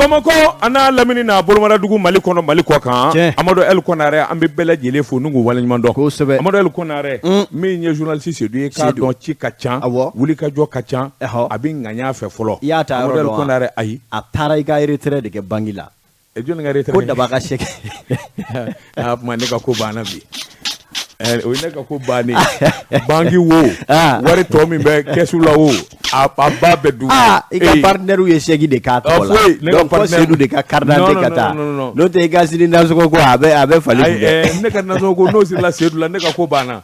Bamakɔ a n'a lamini n'a bolomadadugu Mali kɔnɔ Mali kɔ kan Tiɲɛ. Amadu El Konare an bɛ bɛɛ lajɛlen fo n'u k'u waleɲuman dɔn Kosɛbɛ. Amadu El Konare min ye journaliste Sedu ye k'a Sedu. dɔn ci ka ca Awɔ. wulikajɔ ka ca Ɛhɔ. a bɛ ŋaɲa fɛ fɔlɔ I y'a ta yɔrɔ Amadu El dɔn wa? Konare ayi A taara i ka retraite de kɛ banque la. E jɔnni ka retraite Ko daba ka sɛgɛ. Ah, kuma ne ka ko banna bi o ye ne ka ko bannen ye banque wo Ah. wari tɔ min bɛ kɛsu la wo a ba bɛɛ dun Ah, i ka Eh, partenaire ye chèque de k'a tɔgɔ la. foyi, ne ka Donc fo partenaire- Sedu de ka carte Non, d'identité non, ka non, taa. non, non, non. N'o tɛ i ka sini nasɔngɔ ko a bɛ fali Ayi, kun dɛ. ne ka nasɔngɔ ko n'o sirila Sedu la ne ka ko banna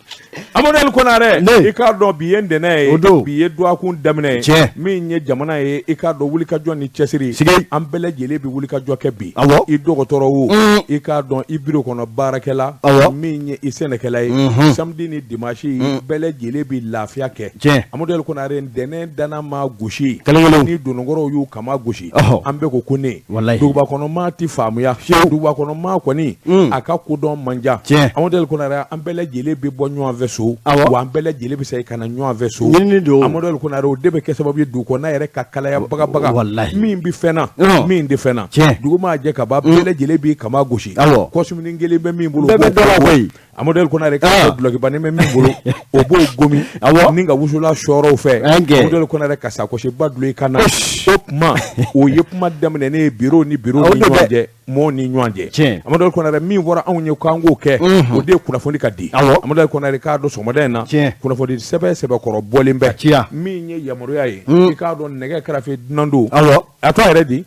Amadu El Konare Ne. i k'a dɔn bi ye ntɛnɛn ye O don. bi ye dɔgɔkun daminɛ ye Tiɲɛ. min ye jamana ye i k'a dɔn wulikajɔ ni cɛsiri Sigi. an bɛɛ lajɛlen bɛ wulikajɔ kɛ bi Awɔ. i dɔgɔtɔrɔ wo i k'a dɔn i biro kɔnɔ baarakɛla Awɔ. min ye i sɛnɛkɛla ye samedi ni dimanche bɛɛ lajɛlen bɛ lafiya kɛ Tiɲɛ. Amadu El Konare ntɛnɛn dana ma gosi Kelen kelen. ni dononkɔrɔw y'u kama gosi Ɔhɔ. an bɛɛ ko ko ne Walayi. duguba kɔnɔ maa ti faamuya duguba kɔnɔ maa kɔni a ka kodɔn man jan Tiɲɛ. Amadu El Konare an bɛɛ lajɛlen bɛ bɔ ɲɔgɔn fɛ so Awɔ. wa an bɛɛ lajɛlen bɛ segin ka na ɲɔgɔn fɛ so Ɲinini don. Amadu El Konare o de bɛ kɛ sababu ye dugu kɔnɔna yɛrɛ ka kalaya bagabaga Walayi. min bɛ fɛn na Ɔn. min tɛ fɛn na Tiɲɛ. dugu maa jɛ ka ban bɛɛ lajɛlen b'i kama gosi Awɔ. kɔsumuni kelen bɛ min bolo Bɛɛ o bɛ b'o dɔ la ko. koyi. Amadu El Konare k'a Ah. dɔn dulɔkibanin bɛ min bolo o b'o gomi Awɔ. ni ka wusula sɔɔrɔw fɛ An kɛ. Amadu El Konare ka sakɔsiba dulon i kan na o kuma o ye kuma daminɛ ne ye biro ni biro O ni don ɲɔgɔn dɛ. cɛ mɔɔ ni ɲɔgɔn cɛ Tiɲɛ. Amadu El Konare min fɔra anw ye k'an k'o kɛ o de ye kunnafoni ka di Awɔ. Amadu El Konare k'a dɔn sɔgɔmada in na Tiɲɛ. kunnafoni sɛbɛn sɛbɛkɔrɔ bɔlen bɛ ciya. min ye yamaruya ye i k'a dɔn nɛgɛ kɛrɛfɛ dunan don Awɔ. a tɔ yɛrɛ di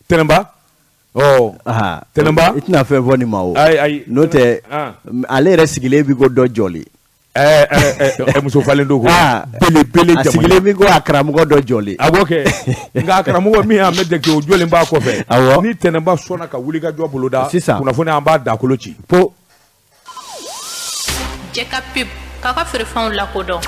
Tɛnɛnba ɔ Ah, Tɛnɛnba I tɛna fɛn fɔ nin ma o. ayi ayi N'o tɛ Ah. ale yɛrɛ sigilen bi ko dɔ jɔlen. Muso falen don ko Ah. belebele A jamana sigilen bi ko a karamɔgɔ dɔ jɔlen. a b'o kɛ nka a karamɔgɔ min y'a mɛn jate o jɔlen b'a kɔfɛ Awɔ. ni Tɛnɛnba sɔnna ka wuli ka jɔ boloda Sisan. kunnafoni an b'a dakolo ci Po. Jɛka pub k'a ka feerefɛnw lakodɔn.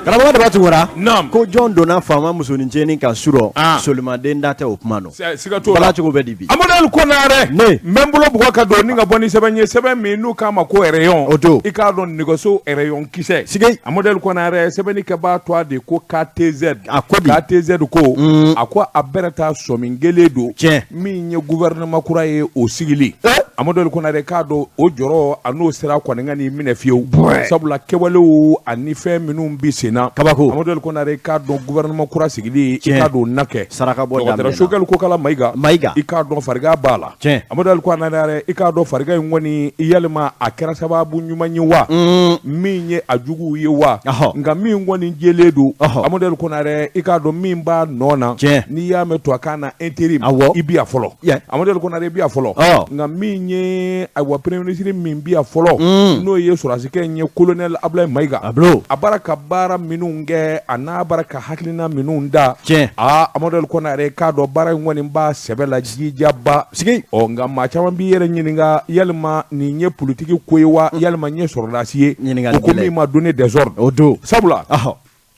Karamɔgɔ Daba Tunkara. Naam. Ko jɔn donna faama musoninncinin kan surɔ. Ah. Solimaden da tɛ o kuma nɔ. Siga t'o la Bala cogo bɛ di bi. Amadu El Konare Ne. n bɛ n bolo bugɔ ka don ni ka bɔ ni sɛbɛn ye sɛbɛn min n'u k'a ma ko rayon O don. i k'a dɔn nɛgɛso rayon kisɛ Sigi. Amadu El Konare sɛbɛnnikɛbaa tɔgɔ de ko KTZ A ko di? KTZ ko a ko a bɛrɛ taa sɔmin kelen don Tiɲɛ. min ye gouvernement kura ye o sigili Amadu El Konare k'a dɔn o jɔrɔ a n'o sira kɔni ka n'i minɛ fiyewu sabula kɛwalew ani fɛn minnu bɛ sen na Kabako. Amadu El Konare k'a dɔn gouvernement kura sigili i Tiɲɛ. k'a dɔn o na kɛ Saraka bɔ dɔgɔtɔrɔ daminɛna. Choguel Kokala Mayiga Mayiga. i k'a dɔn farigan b'a la Tiɲɛ. Amadu El Konare i k'a dɔn farigan in kɔni yalima a kɛra sababu ɲuman ye wa min ye a juguw ye wa Ɔhɔ. nka min kɔni jɛlen don Ɔhɔ. Amadu El Konare i k'a dɔn min b'a nɔ na Tiɲɛ. n'i y'a mɛn tubabukan na intérim Awɔ. i bi yan fɔlɔ Yeah. Amadu El Konare i bi yan fɔlɔ Ɔ. nka min ye ayiwa premier ministre min bi yan fɔlɔ n'o ye sɔrɔdasikɛ in ye colonel Abdoulaye Mayiga Ablo. a baara ka baara minnu kɛ a n'a baara ka hakilina minnu da Tiɲɛ. aa Amadu El Konare k'a dɔn baara in kɔni b'a sɛbɛ la jijaba Sigi. ɔ nka maa caman b'i yɛrɛ ɲininka yalima nin ye politiki ko ye wa yalima n ye sɔrɔdasi ye Ɲininkali o ko gɛlɛn. min ma donner des ordres O don. sabula Ɔhɔ.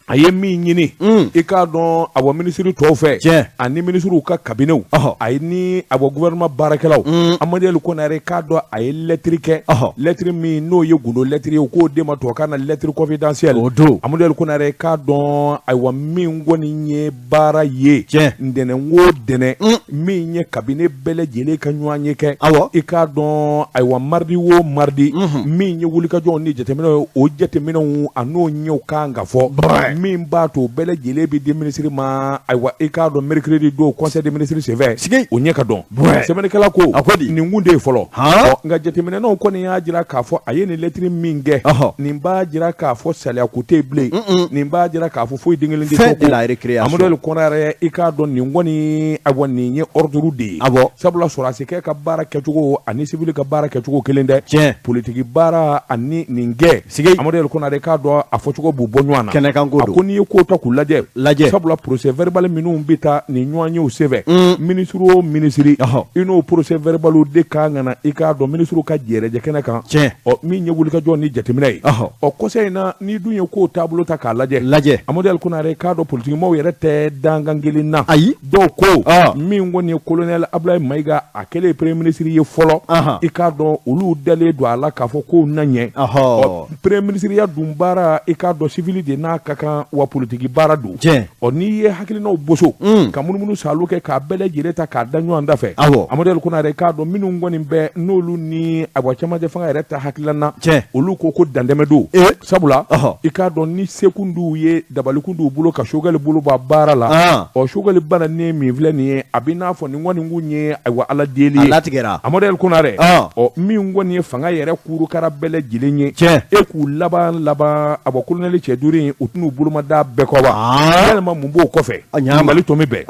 a ye min ɲini i k'a dɔn awɔ minisiri tɔw fɛ Tiɲɛ. ani minisiriw ka kabinɛw Ɔhɔ. a ye ni awɔ gouvernement baarakɛlaw Amadu El Konare k'a dɔn a ye lɛtiri kɛ Ɔhɔ. lɛtiri min n'o ye gundo lɛtiri ye u k'o de ma tubabukan na lɛtiri confidentielle O don. Amadu El Konare k'a dɔn ayiwa min kɔni ye baara ye Tiɲɛ. ntɛnɛn o ntɛnɛn min ye kabinɛ bɛɛ lajɛlen ka ɲɔgɔn ye kɛ Awɔ. i k'a dɔn ayiwa mardi o mardi min ye wulikajɔw ni jateminɛw ye o jateminɛw a n'o ɲɛw kan ka fɔ min b'a to bɛɛ lajɛlen bɛ di minisiri ma ayiwa i k'a dɔn mercredi don conseil des ministres senfɛ Sigi. o ɲɛ ka dɔn sɛbɛnnikɛla ko A ko di? nin kun de ye fɔlɔ Han? Ɔ, nka jateminɛnaw kɔni y'a jira k'a fɔ a ye nin lɛtiri min kɛ Ɔhɔ. nin b'a jira k'a fɔ saliya ko tɛ yen bilen nin b'a jira k'a fɔ foyi den kelen tɛ Fin to ko. de la récréation. Amadu El Konare i k'a dɔn nin kɔni ayiwa nin ye ordre de ye Awɔ. sabula sɔrɔdasikɛ ka baara kɛcogo ani civil ka baara kɛcogo kelen dɛ Tiɲɛ. politiki baara ani nin gɛ Sigi. Amadu El Konare k'a dɔn a fɔcogo b'u bɔ ɲɔgɔn na Kɛnɛkanko a don. ko n'i ye ko ta k'u lajɛ Lajɛ. sabula procès verbal minnu bɛ taa nin ɲɔgɔnyew senfɛ minisiri o minisiri Ɔhɔ. i n'o procès verbal de kan ka na i k'a dɔn minisiriw ka jɛrɛjɛ kɛnɛ kan Tiɲɛ. ɔ min ye wulikajɔ ni jateminɛ ye Ɔhɔ. ɔ kɔsa in na n'i dun ye kow taabolo ta k'a lajɛ Lajɛ. Amadu El Konare k'a dɔn politikimaaw yɛrɛ tɛ dankan kelen na Ayi. dɔw ko Ɔ. min kɔni ye colonel Abdoulaye Mayiga a kɛlen premier ministre ye fɔlɔ Ahan. i k'a dɔn olu dalen don a la k'a fɔ kow na ɲɛ Ɔhɔ. Ɔ, premier ministre ya dun baara i k'a dɔn civil de n'a ka kan kan wa politiki baara don. Ɔ, n'i ye hakilinaw boso ka munumunu saalo kɛ k'a bɛɛ lajɛlen ta k'a da ɲɔgɔn da fɛ, Amadu El Konare, k'a dɔn minnu kɔni bɛ n'olu ni awa cɛmancɛ fanga yɛrɛ ta hakilina na, olu ko ko dantɛmɛ don, sabula i k'a dɔn ni sekun d'u ye, dabalikun d'u bolo ka Choguel bolo bɔ baara la. Ɔ, Choguel bana ni min filɛ nin ye, a bɛ n'a fɔ nin kɔni kun ye ayiwa Ala deli ye. A latigɛra. Amadu El Konare, ɔ, min kɔni ye fanga yɛrɛ kurukara bɛɛ lajɛlen ye, e k'u laban laban a bɔ kolonɛli cɛ duuru in, u tɛn'u boloma da bɛɛ kɔ wa? Yalima mun b'o kɔfɛ? Mali tomi bɛɛ.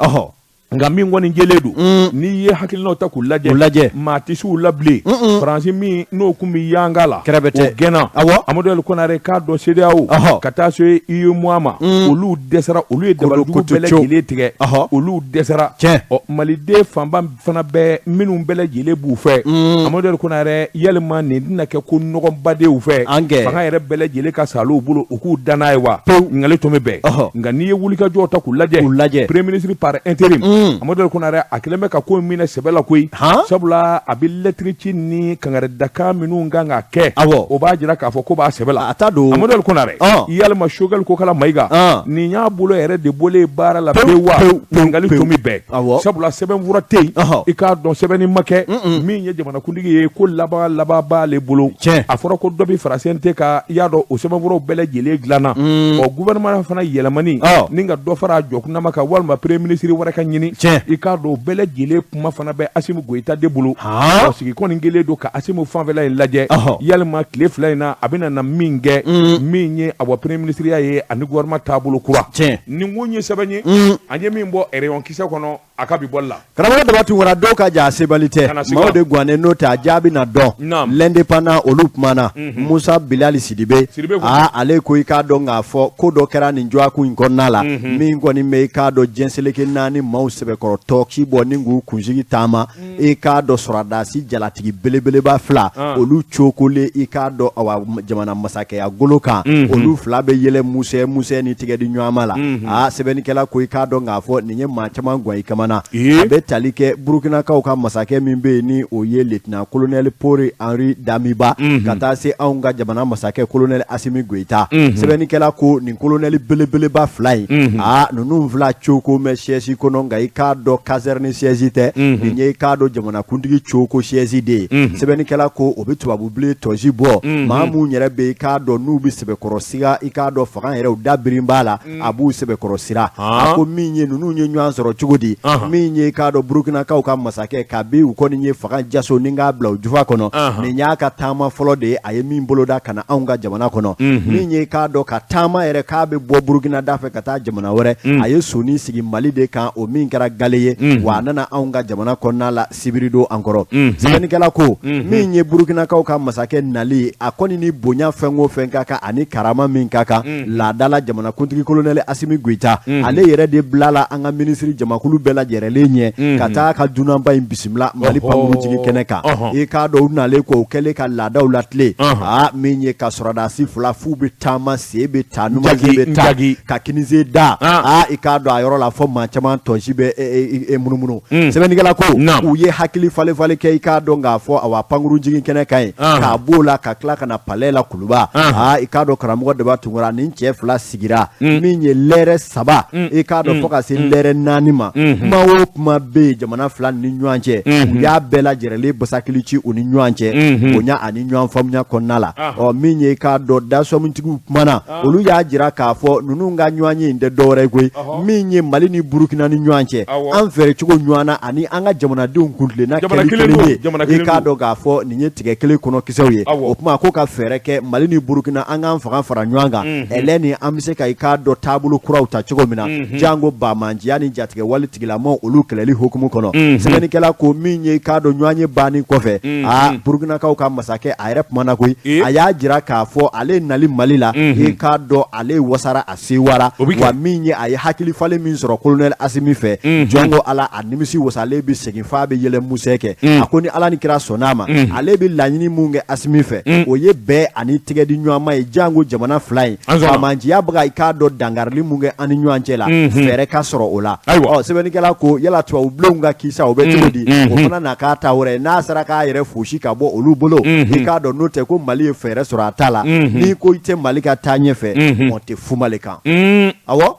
Nka min kɔni jɛlen don, n'i ye hakilinaw ta k'u lajɛ, lajɛ, maa tɛ s'u la bilen. Faransi min n'o tun bɛ yanga la, kɛrɛfɛ o gɛnna. Amadu El Konare, k'a dɔn CEDEAO ka taa se UEMOA ma, olu dɛsɛra, olu ye dabalijugu bɛɛ lajɛlen tigɛ, olu dɛsɛra. Ɔ, maliden fanba fana bɛ minnu bɛɛ lajɛlen b'u fɛ, Amadu El Konare, yalima nin tɛna kɛ ko nɔgɔbadenw fɛ, fanga yɛrɛ bɛɛ lajɛlen ka sa bolo, u k'u dan n'a ye wa? Ɲininkali tun bɛ bɛn. Nka n'i ye wulikajɔw ta k'u lajɛ, k'u lajɛ, premier ministre par intérim Amadu El Konare, a kɛlen bɛ ka ko in minɛ sɛbɛ la koyi, sabula a bɛ lɛtiri ci ni kangaridakan minnu kan ka kɛ, o b'a jira k'a fɔ ko b'a sɛbɛ la. A t'a don. Amadu El Konare, yalima Choguel Kokala Mayiga, nin y'a bolo yɛrɛ de bɔlen baara la pewu wa? Ɲininkali tun bɛ bɛn, sabula sɛbɛnfura tɛ yen, i k'a dɔn sɛbɛnni ma kɛ. Min ye jamanakuntigi ye, ko laban laban b'ale bolo. A fɔra ko dɔ bɛ fara CNT kan, i y'a dɔn o sɛbɛnfuraw bɛɛ lajɛlen dilanna. Ɔ, gouvernement fana yɛlɛmani ni ka dɔ fara a jɔkunnama kan, walima premier ministre wɛrɛ ka ɲini, i k'a dɔn o bɛɛ lajɛlen kuma fana bɛ Asimi Goyita de bolo. Ɔ, sigi kɔni kɛlen don ka Asimi fanfɛla in lajɛ, yalima tile 2 in na a bɛna na min kɛ, min ye awa premier ministre ya ye ani gouvernement taabolo kura. Nin kun ye sɛbɛn ye an ye min bɔ rayon kisɛ kɔnɔ a ka bi bɔli la. Karamɔgɔ Daba Tunkara, dɔw ka ja a sebali tɛ, maaw de gannen n'o tɛ, a jaabi na dɔn. L'Indépendant, olu kumana. Musa Bilali Sidibe, aa, ale ko i k'a dɔn k'a fɔ ko dɔ kɛra nin dɔgɔkun in kɔnɔna la, min kɔni bɛ i k'a dɔn diɲɛ seleke naani maaw sɛbɛkɔrɔ tɔ ci bɔ ni k'u kunsigi taama, i k'a dɔn sɔrɔdasi jalatigi belebeleba fila, olu cokolen i k'a dɔn awa jamana masakɛya golo kan, olu fila bɛ yɛlɛ musɛ musɛ ni tigɛ di ɲɔgɔn la. Aa, sɛbɛnnikɛla ko i k'a dɔn k'a fɔ nin ye maa caman gwan i kamana. A bɛ tali kɛ Burukinakaw ka masakɛ min bɛ yen ni o ye lieutenant colonel Paul Henri Damiba, ka taa se anw ka jamana masakɛ colonel Asimi Goyita. Sɛbɛnnikɛla ko nin colonel belebeleba fila in, aa, ninnu fila coko mɛ siège kɔnɔ, nka i k'a dɔn caserne siège tɛ nin ye, i k'a dɔn jamanakuntigi coko siège de ye. Sɛbɛnnikɛla ko o bɛ tubabu bilen tɔsi bɔ maa mun yɛrɛ bɛ i k'a dɔn n'u bɛ sɛbɛkɔrɔ siga, i k'a dɔn fanga yɛrɛ u da birin b'a la, a b'u sɛbɛkɔrɔ sira. A ko min ye ninnu ye ɲɔgɔn sɔrɔ cogo di, min ye i k'a dɔn Burukinakaw ka masakɛ, kabi u kɔni ye fanga jaso ni k'a bila u jufa kɔnɔ, nin y'a ka taama fɔlɔ de ye a ye min boloda ka na anw ka jamana kɔnɔ. Min ye i k'a dɔn ka taama yɛrɛ k'a bɛ bɔ Burukina da fɛ ka taa jamana wɛrɛ, a ye soni sigi Mali de kan, o min kɛra gale ye, wa a nana anw ka jamana kɔnɔna la sibiri don an kɔrɔ. Sɛbɛnnikɛla ko min ye Burukinakaw ka masakɛ nali, a kɔni ni bonya fɛn o fɛn ka kan ani karama min ka kan laadala jamanakuntigi colonel Asimi Goyita, ale yɛrɛ de bilala an ka minisiri jamakulu bɛɛ lajɛlen ɲɛ ka taa ka dunanba in bisimila Mali pankurun jigin kɛnɛ kan. I k'a dɔn u nalen ko u kɛlen ka laadaw latilen, aa, min ye ka sɔrɔdasi fila f'u bɛ taama, sen bɛ taa, numansen bɛ taa, ka kinisen da, aa, i k'a dɔn a yɔrɔ la fɔ maa caman tɔnsi bɛ munumunu. Sɛbɛnnikɛla ko u ye hakili falen falen kɛ, i k'a dɔn k'a fɔ awa pankurun jigin kɛnɛ kan yen, k'a b'o la ka tila ka na palais la Kuluba. Aa, i k'a dɔn karamɔgɔ Daba Tunkara, nin cɛ fila sigira min ye lɛrɛ 3, i k'a dɔn fo ka se lɛrɛ 4 ma. Kuma o kuma bɛ yen jamana fila ni ɲɔgɔn cɛ, u y'a bɛɛ lajɛlen basakili ci u ni ɲɔgɔn cɛ, bonya ani ɲɔgɔn faamuya kɔnɔna la. Ɔ, min ye i k'a dɔn dasɔmitigiw kumana, olu y'a jira k'a fɔ ninnu ka ɲɔgɔn ye in tɛ dɔwɛrɛ ye koyi, min ye Mali ni Burukina ni ɲɔgɔn cɛ, an fɛɛrɛ cogo ɲɔgɔn na ani an ka jamanadenw kuntilenna kɛli kelen ye, i k'a dɔn k'a fɔ nin ye tigɛ kelen kɔnɔ kisɛw ye. O tuma ko ka fɛɛrɛ kɛ Mali ni Burukina, an k'an fanga fara ɲɔgɔn kan, ɛlɛ ni an bɛ se ka i k'a dɔn taabolo kuraw ta cogo min na, jango banbaanciya ni jatigɛ wale tigilamaw olu kɛlɛli hukumu kɔnɔ. Sɛbɛnnikɛla ko min ye i k'a dɔn ɲɔgɔn ye banni kɔfɛ, aa, Burukinakaw ka masakɛ a yɛrɛ kumana koyi. A y'a jira k'a fɔ ale nali Mali la, i k'a dɔn ale wasara, a sewara, wa min ye a ye hakili falen min sɔrɔ colonel Asimi fɛ, jɔn ko Ala, a nimisi wasalen bɛ segin f'a bɛ yɛlɛ musɛ kɛ. A ko ni Ala ni kira sɔnna a ma, ale bɛ laɲini mun kɛ Asimi fɛ, o ye bɛn ani tɛgɛ di ɲɔgɔn ma ye, jango jamana fila in banbaanciya bɛ ka i k'a dɔn dankarili mun kɛ an ni ɲɔgɔn cɛ la, fɛɛrɛ ka sɔrɔ o la. Ɔ, sɛbɛnnikɛla Sɛbɛnnikɛla ko yala tubabu bulonw ka kisa o bɛ cogo di, o fana na k'a ta wɛrɛ ye, n'a sera k'a yɛrɛ fosi ka bɔ olu bolo, i k'a dɔn n'o tɛ ko Mali ye fɛɛrɛ sɔrɔ a ta la. N'i ko i tɛ Mali ka taa ɲɛfɛ, on te fumale kan. Awɔ,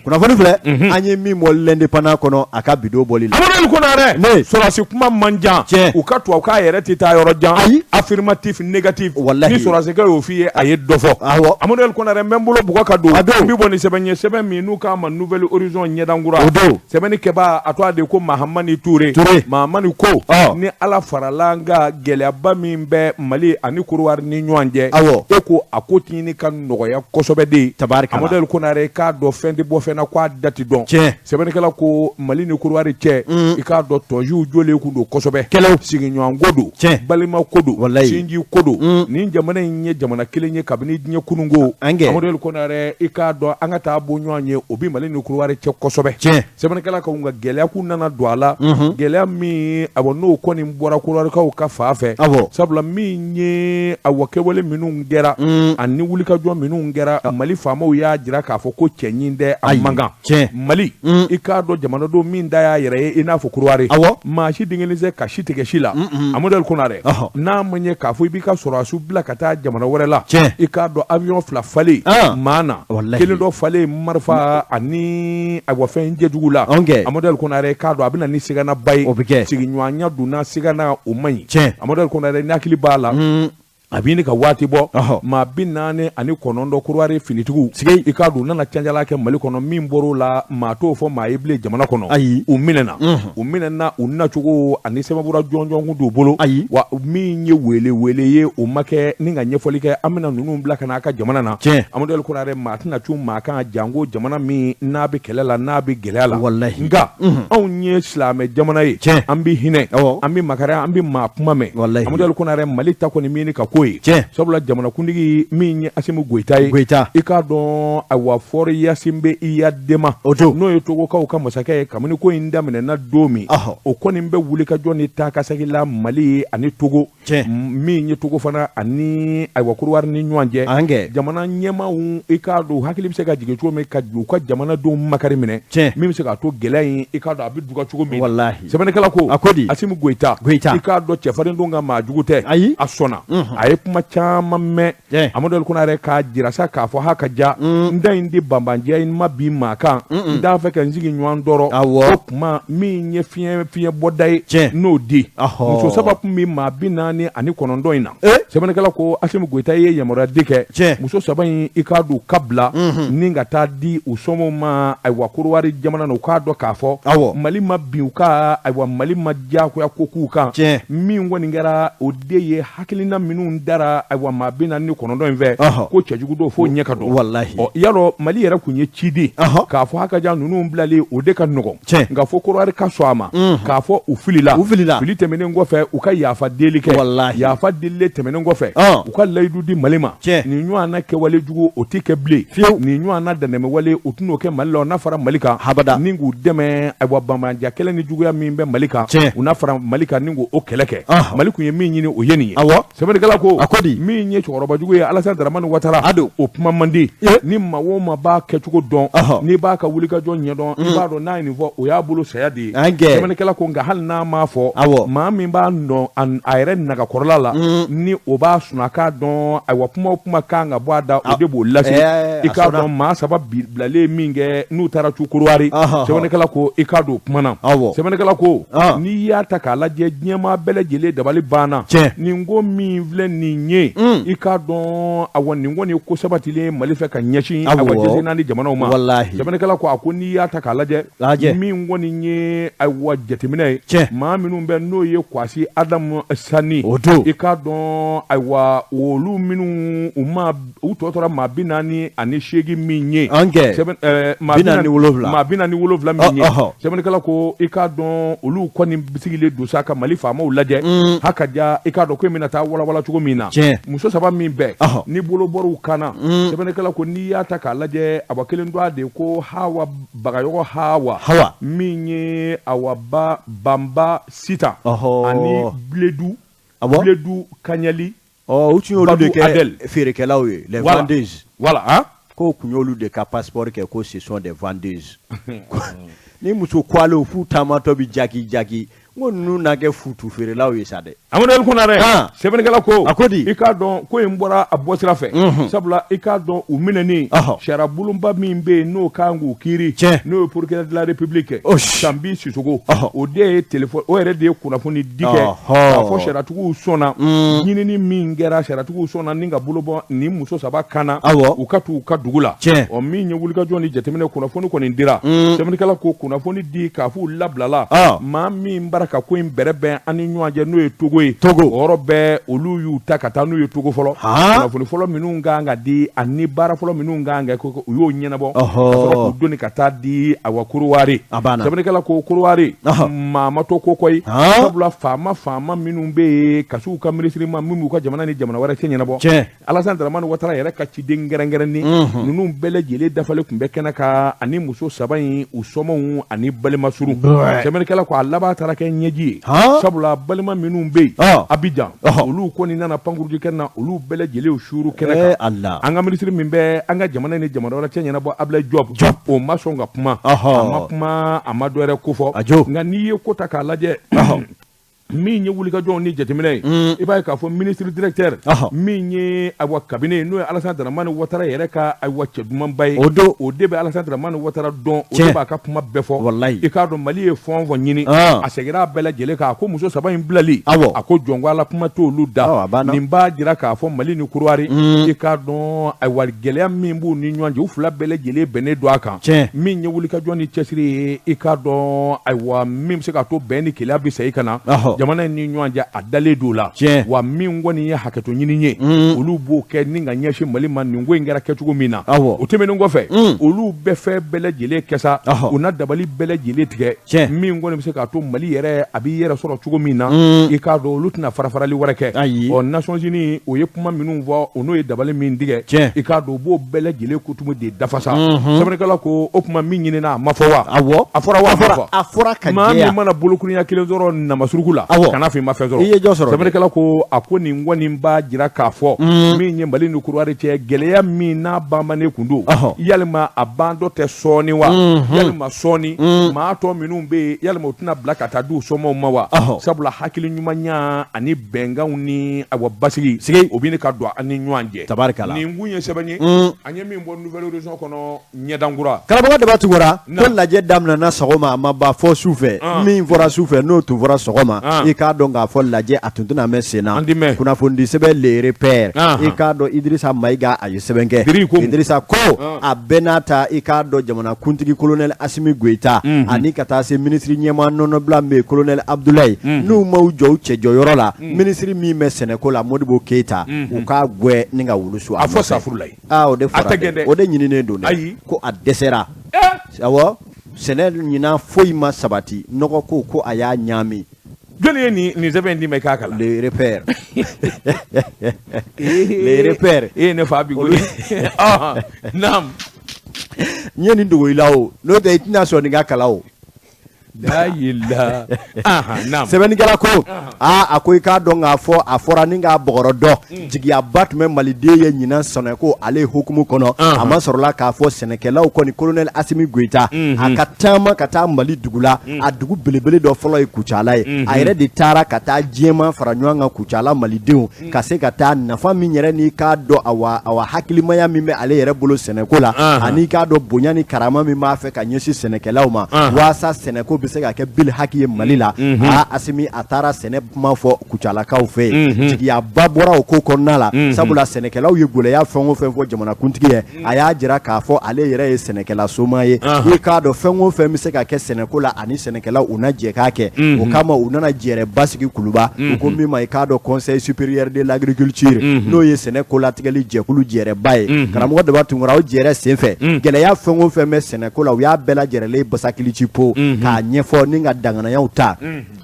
kunnafoni filɛ an ye min bɔ L'Indépendant kɔnɔ a ka bidon bɔli la. Amadu Konarɛ, sɔrɔdasi kuma man jan, u ka tubabukan yɛrɛ tɛ taa yɔrɔ jan. Ayi, affirmatif négatif, walahi, ni sɔrɔdasikɛ y'o f'i ye, a ye dɔ fɔ. Awɔ, Amadu Konarɛ, n bɛ n bolo bugɔ ka don, n bɛ bɔ ni sɛbɛn ye, sɛbɛn min n'u k'a ma Nouvel Horizon ɲɛdankura. O don sɛbɛnni kɛbaa a tɔgɔ de ko Mahamani Ture. Mahamani ko ni Ala farala an kan, gɛlɛyaba min bɛ Mali ani Korowari ni ɲɔgɔn cɛ, awɔ, e ko a ko tɛ ɲini ka nɔgɔya kosɛbɛ de. Tabarikala. Amadu Konarɛ, k'a dɔn fɛn tɛ bɔ fɛn na k'a da tɛ dɔn. Tiɲɛ. Sɛbɛnnikɛla ko Mali ni Korowari cɛ, i k'a dɔn tɔnsiw jɔlen kun don kosɛbɛ. Kɛlɛw. Sigiɲɔgɔnko don. Tiɲɛ. Balima ko don. Walayi. Sinji ko don. Nin jamana in ye jamana kelen ye kabini diɲɛ kununko. An kɛ. Amadu Konarɛ, i k'a dɔn an ka taa bɔ ɲɔgɔn ye, o bɛ Mali ni Korowari cɛ kosɛbɛ. Tiɲɛ. Sɛbɛnnikɛla ka nka gɛlɛya kun nana don a la. Gɛlɛya min, awɔ, n'o kɔni bɔra Korowarikaw ka fan fɛ. Awɔ. Sabula min ye, awɔ, kɛwale minnu kɛra ani wulikajɔ minnu kɛra, Mali faamaw y'a jira k'a fɔ ko cɛɲin tɛ, a man kan. Tiɲɛ. Mali, i k'a dɔn jamanadenw min da y'a yɛrɛ ye i n'a fɔ Korowari. Awɔ. Maa si den kelen tɛ se ka si tigɛ si la. Amadu Konarɛ, n'a ma ɲɛ k'a fɔ i b'i ka sɔrɔdasiw bila ka taa jamana wɛrɛ la. Tiɲɛ. I k'a dɔn avion fila falen maa na. Walahi. Kelen dɔ falen marifa ani ayiwa fɛn jɛjugu la. Ɔnkɛ. Amadu Konarɛ, i k'a dɔn a bɛ na ni siganaba ye. O bɛ kɛ. Sigiɲɔgɔnya donna sigana, o man ɲi. Tiɲɛ. Amadu Konarɛ, ni hakili b'a la, a bɛ ɲini ka waati bɔ, maa 49 Korowari finitigiw, i k'a dɔn u nana canjala kɛ Mali kɔnɔ. Min bɔr'o la, maa t'o fɔ maa ye bilen jamana kɔnɔ. Ayi. U minɛna, u minɛna u nacogo ani sɛbɛnfura jɔnjɔn kun t'u bolo. Ayi. Wa min ye wele wele ye, o ma kɛ ni ka ɲɛfɔli kɛ, an bɛna ninnu bila ka na a ka jamana na. Tiɲɛ. Amadu Konarɛ, maa tɛna cun maa kan janko jamana min n'a bɛ kɛlɛ la, n'a bɛ gɛlɛya la. Walahi. Nka anw ye silamɛ jamana ye. Tiɲɛ. An bɛ hinɛ. Awɔ. An bɛ makari, an bɛ maa kuma mɛn. Walahi. Amadu Konarɛ, Mali ta kɔni min ka ko ye. Tiɲɛ. Sabula jamanakuntigi min ye Asimi Goyita ye. Goyita. I k'a dɔn ayiwa Faure Gnassingbé Eyadema. O don. N'o ye Togokaw ka masakɛ ye kabini ko in daminɛna don min. O kɔni bɛ wulikajɔ ni taa ka segin la Mali ani Togo. Tiɲɛ. Min ye Togo fana ani ayiwa Korowari ni ɲɔgɔn cɛ. An kɛ. Jamana ɲɛmaaw, i k'a dɔn hakili bɛ se ka jigin cogo min ka u ka jamanadenw makari minɛ. Tiɲɛ. Min bɛ se k'a to gɛlɛya in, i k'a dɔn a bɛ duga cogo min. Walahi. Sɛbɛnnikɛla ko. A ko di? Asimi Goyita. Goyita. I k'a dɔn cɛfarin don ka maa jugu tɛ. Ayi. A sɔnna. A ye kuma caman mɛn. Amadu Konarɛ k'a jira sa k'a fɔ ha ka ja. N da in di banbanjiya in ma bi maa kan. N t'a fɛ ka n sigi ɲɔgɔn tɔɔrɔ. Awɔ. O kuma min ye fiɲɛ bɔda ye. Tiɲɛ. N'o di. Muso saba tun bɛ maa 49 in na. Sɛbɛnnikɛla ko Asimi Goyita ye yamaruya di kɛ. Tiɲɛ. Muso saba in, i k'a dɔn u ka bila ni ka taa di u somɔgɔw ma, ayiwa Korowari jamana na, u k'a dɔn k'a fɔ. Awɔ. Mali ma bin u kan, ayiwa Mali ma diyagoya ko k'u kan. Tiɲɛ. Min kɔni kɛra o de ye hakilina minnu dara ayiwa maa 49 in fɛ. Ko cɛjugu dɔw f'o ɲɛ ka dɔn. Walahi. Ɔ, yalɔ Mali yɛrɛ tun ye ciden. K'a fɔ hakaja ninnu bilalen o de ka nɔgɔn. Tiɲɛ. Nka fo Korowari ka sɔn a ma. K'a fɔ u filila. U filila. Fili tɛmɛnen kɔfɛ, u ka yafa deli kɛ. Walahi. Yafa delilen tɛmɛnen kɔfɛ, u ka layidu di Mali ma. Tiɲɛ. Nin ɲɔgɔnna kɛwale jugu, o tɛ kɛ bilen. Fiyewu. Nin ɲɔgɔnna dantɛmɛwale, u tɛn'o kɛ Mali la, o n'a fara Mali kan. Habada. Ni k'u dɛmɛ, ayiwa banbanja kɛlɛ ni juguya min bɛ Mali kan. Tiɲɛ. U n'a fara Mali kan ni k'o kɛlɛ kɛ. Mali tun ye min ɲini, o ye nin ye. Awɔ. Sɛbɛnnikɛla ko. A ko di? Min ye cɛkɔrɔbajugu ye Alassane Dramane Ouattara. A don. O kuma man di. Ni maa o maa b'a kɛcogo dɔn. N'i b'a ka wulikajɔ ɲɛdɔn, i b'a dɔn n'a ye nin fɔ, o y'a bolo saya de ye. An kɛ. Sɛbɛnnikɛla ko nka hali n'a m'a fɔ. Awɔ. Maa min b'a dɔn a yɛrɛ nagakɔrɔla la. Ni o b'a sɔn a k'a dɔn, ayiwa kuma o kuma kan ka bɔ a da, o de b'o lase. I k'a dɔn maa saba bilalen min kɛ n'u taara cu Korowari. Sɛbɛnnikɛla ko i k'a dɔn o kuma na. Awɔ. Sɛbɛnnikɛla ko n'i y'a ta k'a lajɛ, diɲɛmaa bɛɛ lajɛlen dabali banna. Tiɲɛ. Nin ko min filɛ nin ye, i k'a dɔn awa nin kɔni ye ko sabatilen Mali fɛ ka ɲɛsin awa jɛse naani jamanaw ma. Walahi. Sɛbɛnnikɛla ko a ko n'i y'a ta k'a lajɛ, min kɔni ye ayiwa jateminɛ ye. Tiɲɛ. Maa minnu bɛ n'o ye Kwasi Adamu Sani. O don. I k'a dɔn ayiwa olu minnu u ma u tɔ tora maa 48 min ye. An kɛ. Sɛbɛn maa 47. Maa 47 min ye. Sɛbɛnnikɛla ko i k'a dɔn olu kɔni sigilen don sa ka Mali faamaw lajɛ. Hakaja i k'a dɔn ko in bɛna taa walawala cogo min na. Tiɲɛ. Muso saba min bɛɛ. Ni bolo bɔr'u kan na. Sɛbɛnnikɛla ko n'i y'a ta k'a lajɛ, awa kelen dɔ de ko Hawa Bagayogo Hawa. Hawa. Min ye awa ba Banba Sita. Ani Biledu. Awɔ. Biledu Kaɲali. Ɔ, u tun y'olu de kɛ feerekɛlaw ye, les vendeuses. Voilà, hein? Ko tun y'olu de ka passeport kɛ ko ce sont des vendeuses. Ni muso kwalew f'u taamatɔ bi jaki jaki. N ko ninnu na kɛ futu feerelaw ye sa dɛ. Amadu Konare sɛbɛnnikɛla ko a ko di i k'a dɔn ko in bɔra a bɔsira fɛ sabula i k'a dɔn u minɛni sariya bulonba min bɛ yen n'o kan k'u kiiri n'o ye procureur de la République Sanbi Sisoko o de ye téléphone o yɛrɛ de ye kunnafoni di kɛ k'a fɔ sariyatigiw sɔnna ɲinini min kɛra sariyatigiw sɔnna ni ka bolo bɔ nin muso saba kan na u ka t'u ka dugu la ɔ min ye wulikajɔ ni jateminɛ kunnafoni kɔni dira sɛbɛnnikɛla ko kunnafoni di k'a f'u labilala maa min bara ka ko in bɛrɛbɛn an ni ɲɔgɔn cɛ n'o ye Togo ye Togo o yɔrɔ bɛɛ olu y'u ta ka taa n'u ye Togo fɔlɔ kunnafoni fɔlɔ minnu kan ka di ani baara fɔlɔ minnu kan ka kɛ u y'o ɲɛnabɔ ka sɔrɔ k'u doni ka taa di awa Korowari sɛbɛnnikɛla ko Korowari maa ma to ko kɔ ye sabula faama minnu bɛ yen ka s'u ka minisiri ma min b'u ka jamana ni jamana wɛrɛ cɛ ɲɛnabɔ Alassane Dramane Ouattara yɛrɛ ka ciden kɛrɛnkɛrɛnnen ninnu bɛɛ lajɛlen dafalen tun bɛ kɛnɛ kan ani muso saba in u somɔgɔw ani balima surun sɛbɛnnikɛla ko a laban taara kɛ ɲɛji ye sabula balima minnu bɛ yen Abidjan olu kɔni nana pankurunji kɛnɛ na olu bɛɛ lajɛlen suuru kɛnɛ kan an ka minisiri min bɛ an ka jamana ni jamana wɛrɛ cɛ ɲɛnabɔ Abdoulaye Diop o ma sɔn ka kuma a ma kuma a ma dɔ wɛrɛ kofɔ nka n'i ye ko ta k'a lajɛ min ye wulikajɔw ni jateminɛ ye i b'a ye k'a fɔ ministre directeur min ye ayiwa cabinet n'o ye Alassane Dramane Ouattara yɛrɛ ka ayiwa cɛ dumanba ye o don o de bɛ Alassane Dramane Ouattara dɔn o de b'a ka kuma bɛɛ fɔ walayi i k'a dɔn Mali ye fɛn o fɛn ɲini a seginna a bɛɛ lajɛlen kan a ko muso saba in bilali a ko jɔn ko Ala kuma t'olu da nin b'a jira k'a fɔ Mali ni Korowari i k'a dɔn ayiwa gɛlɛya min b'u ni ɲɔgɔn cɛ u fila bɛɛ lajɛlen bɛnnen don a kan min ye wulikajɔ ni cɛsiri ye i k'a dɔn ayiwa min bɛ se k'a to bɛn ni kelenya bɛ segin ka na jamana in ni ɲɔgɔn cɛ a dalen don la wa min kɔni ye hakɛto ɲini ye olu b'o kɛ ni ka ɲɛsin Mali ma nin ko in kɛra kɛcogo min na o tɛmɛnen kɔfɛ olu bɛɛ fɛn bɛɛ lajɛlen kɛ sa u na dabali bɛɛ lajɛlen tigɛ min kɔni bɛ se k'a to Mali yɛrɛ a b'i yɛrɛ sɔrɔ cogo min na i k'a dɔn olu tɛna farafarali wɛrɛ kɛ ɔ Nations Unies o ye kuma minnu fɔ o n'o ye dabali min tigɛ i k'a dɔn u b'o bɛɛ lajɛlen kutumu de dafa sa sɛbɛnnikɛla ko o tuma min ɲinina a ma fɔ wa awɔ a fɔra wa a fɔra ka maa min mana bolokurunya kelen sɔrɔ namasuruku la kana fɔ i ma fɛn sɔrɔ i ye jɔ sɔrɔ sɛbɛnnikɛla ko a ko nin kɔni b'a jira k'a fɔ min ye Mali ni Korowari cɛ gɛlɛya min n'a banbannen kun don yalima a bandɔ tɛ sɔɔni wa yalima sɔɔni maa tɔ minnu bɛ yen yalima u tɛna bila ka taa di u somɔgɔw ma wa sabula hakili ɲumanya ani bɛnkanw ni awa basigi o bɛ ka don an ni ɲɔgɔn cɛ tabarikala nin kun ye sɛbɛn ye an ye min bɔ Nouvel Horizon kɔnɔ ɲɛdankura karamɔgɔ Daba Tunkara ko lajɛ daminɛna sɔgɔma a ma ban fɔ su fɛ min fɔra su fɛ n'o tun fɔra sɔgɔma i k'a dɔn k'a fɔ lajɛ a tun tɛna mɛn sen na kunnafonidi sɛbɛn Le Repère i k'a dɔn Idrissa Maïga a ye sɛbɛn kɛ Idrissa ko a bɛɛ n'a ta i k'a dɔn jamanakuntigi colonel Assimi Goïta ani ka taa se minisiri ɲɛmaa nɔnɔbila min bɛ colonel Abdoulaye n'u ma u jɔ u cɛ jɔyɔrɔ la minisiri min bɛ sɛnɛko la Modibo Keïta u k'a gwɛ ni ka wulu su a fɔ safurulayi o de fɔra dɛ o de ɲininen don dɛ ko a dɛsɛra awɔ sɛnɛ ɲinan foyi ma sabati nɔgɔ ko ko a y'a ɲaami jɔnni ye nin sɛbɛn in d'i ma i k'a kalan Le Repère Le Repère e ye ne fa bi koyi naam n ye nin dogo i la o n'o tɛ i tɛna sɔn nin ka kalan o sɛbɛnnikɛla ko aa a ko i k'a dɔn k'a fɔ a fɔra ni k'a bɔgɔrɔ dɔn jigiyaba tun bɛ maliden ye ɲinan sɛnɛko ale hukumu kɔnɔ a ma sɔrɔla k'a fɔ sɛnɛkɛlaw kɔni colonel Assimi Goïta a ka taama ka taa Mali dugu la a dugu belebele dɔ fɔlɔ ye Kucala ye a yɛrɛ de taara ka taa diɲɛmaa fara ɲɔgɔn kan Kucala malidenw ka se ka taa nafa min yɛrɛ n'i k'a dɔn awa hakilimaya min bɛ ale yɛrɛ bolo sɛnɛko la ani k'a dɔn bonya ni karama min b'a fɛ ka ɲɛsin sɛnɛkɛlaw ma waasa sɛnɛko bɛ se ka kɛ bil haki ye Mali la aa Asimi a taara sɛnɛ kuma fɔ Kucalakaw fɛ yen jigiyaba bɔra o ko kɔnɔna la sabula sɛnɛkɛlaw ye gɛlɛya fɛn o fɛn fɔ jamanakuntigi ye a y'a jira k'a fɔ ale yɛrɛ ye sɛnɛkɛla soma ye i k'a dɔn fɛn o fɛn bɛ se ka kɛ sɛnɛko la ani sɛnɛkɛlaw u na jɛ k'a kɛ o kama u nana jɛrɛba sigi Kuluba u ko min ma i k'a dɔn conseil supérieur de l'agriculture n'o ye sɛnɛ kolatigɛli jɛkulu jɛrɛba ye karamɔgɔ Daba Tunkara o jɛrɛ senfɛ gɛlɛya fɛn o fɛn bɛ sɛnɛko la u y'a bɛɛ lajɛrɛlen basakili ci po k'a ɲɛfɔ ni ka danganayaw ta,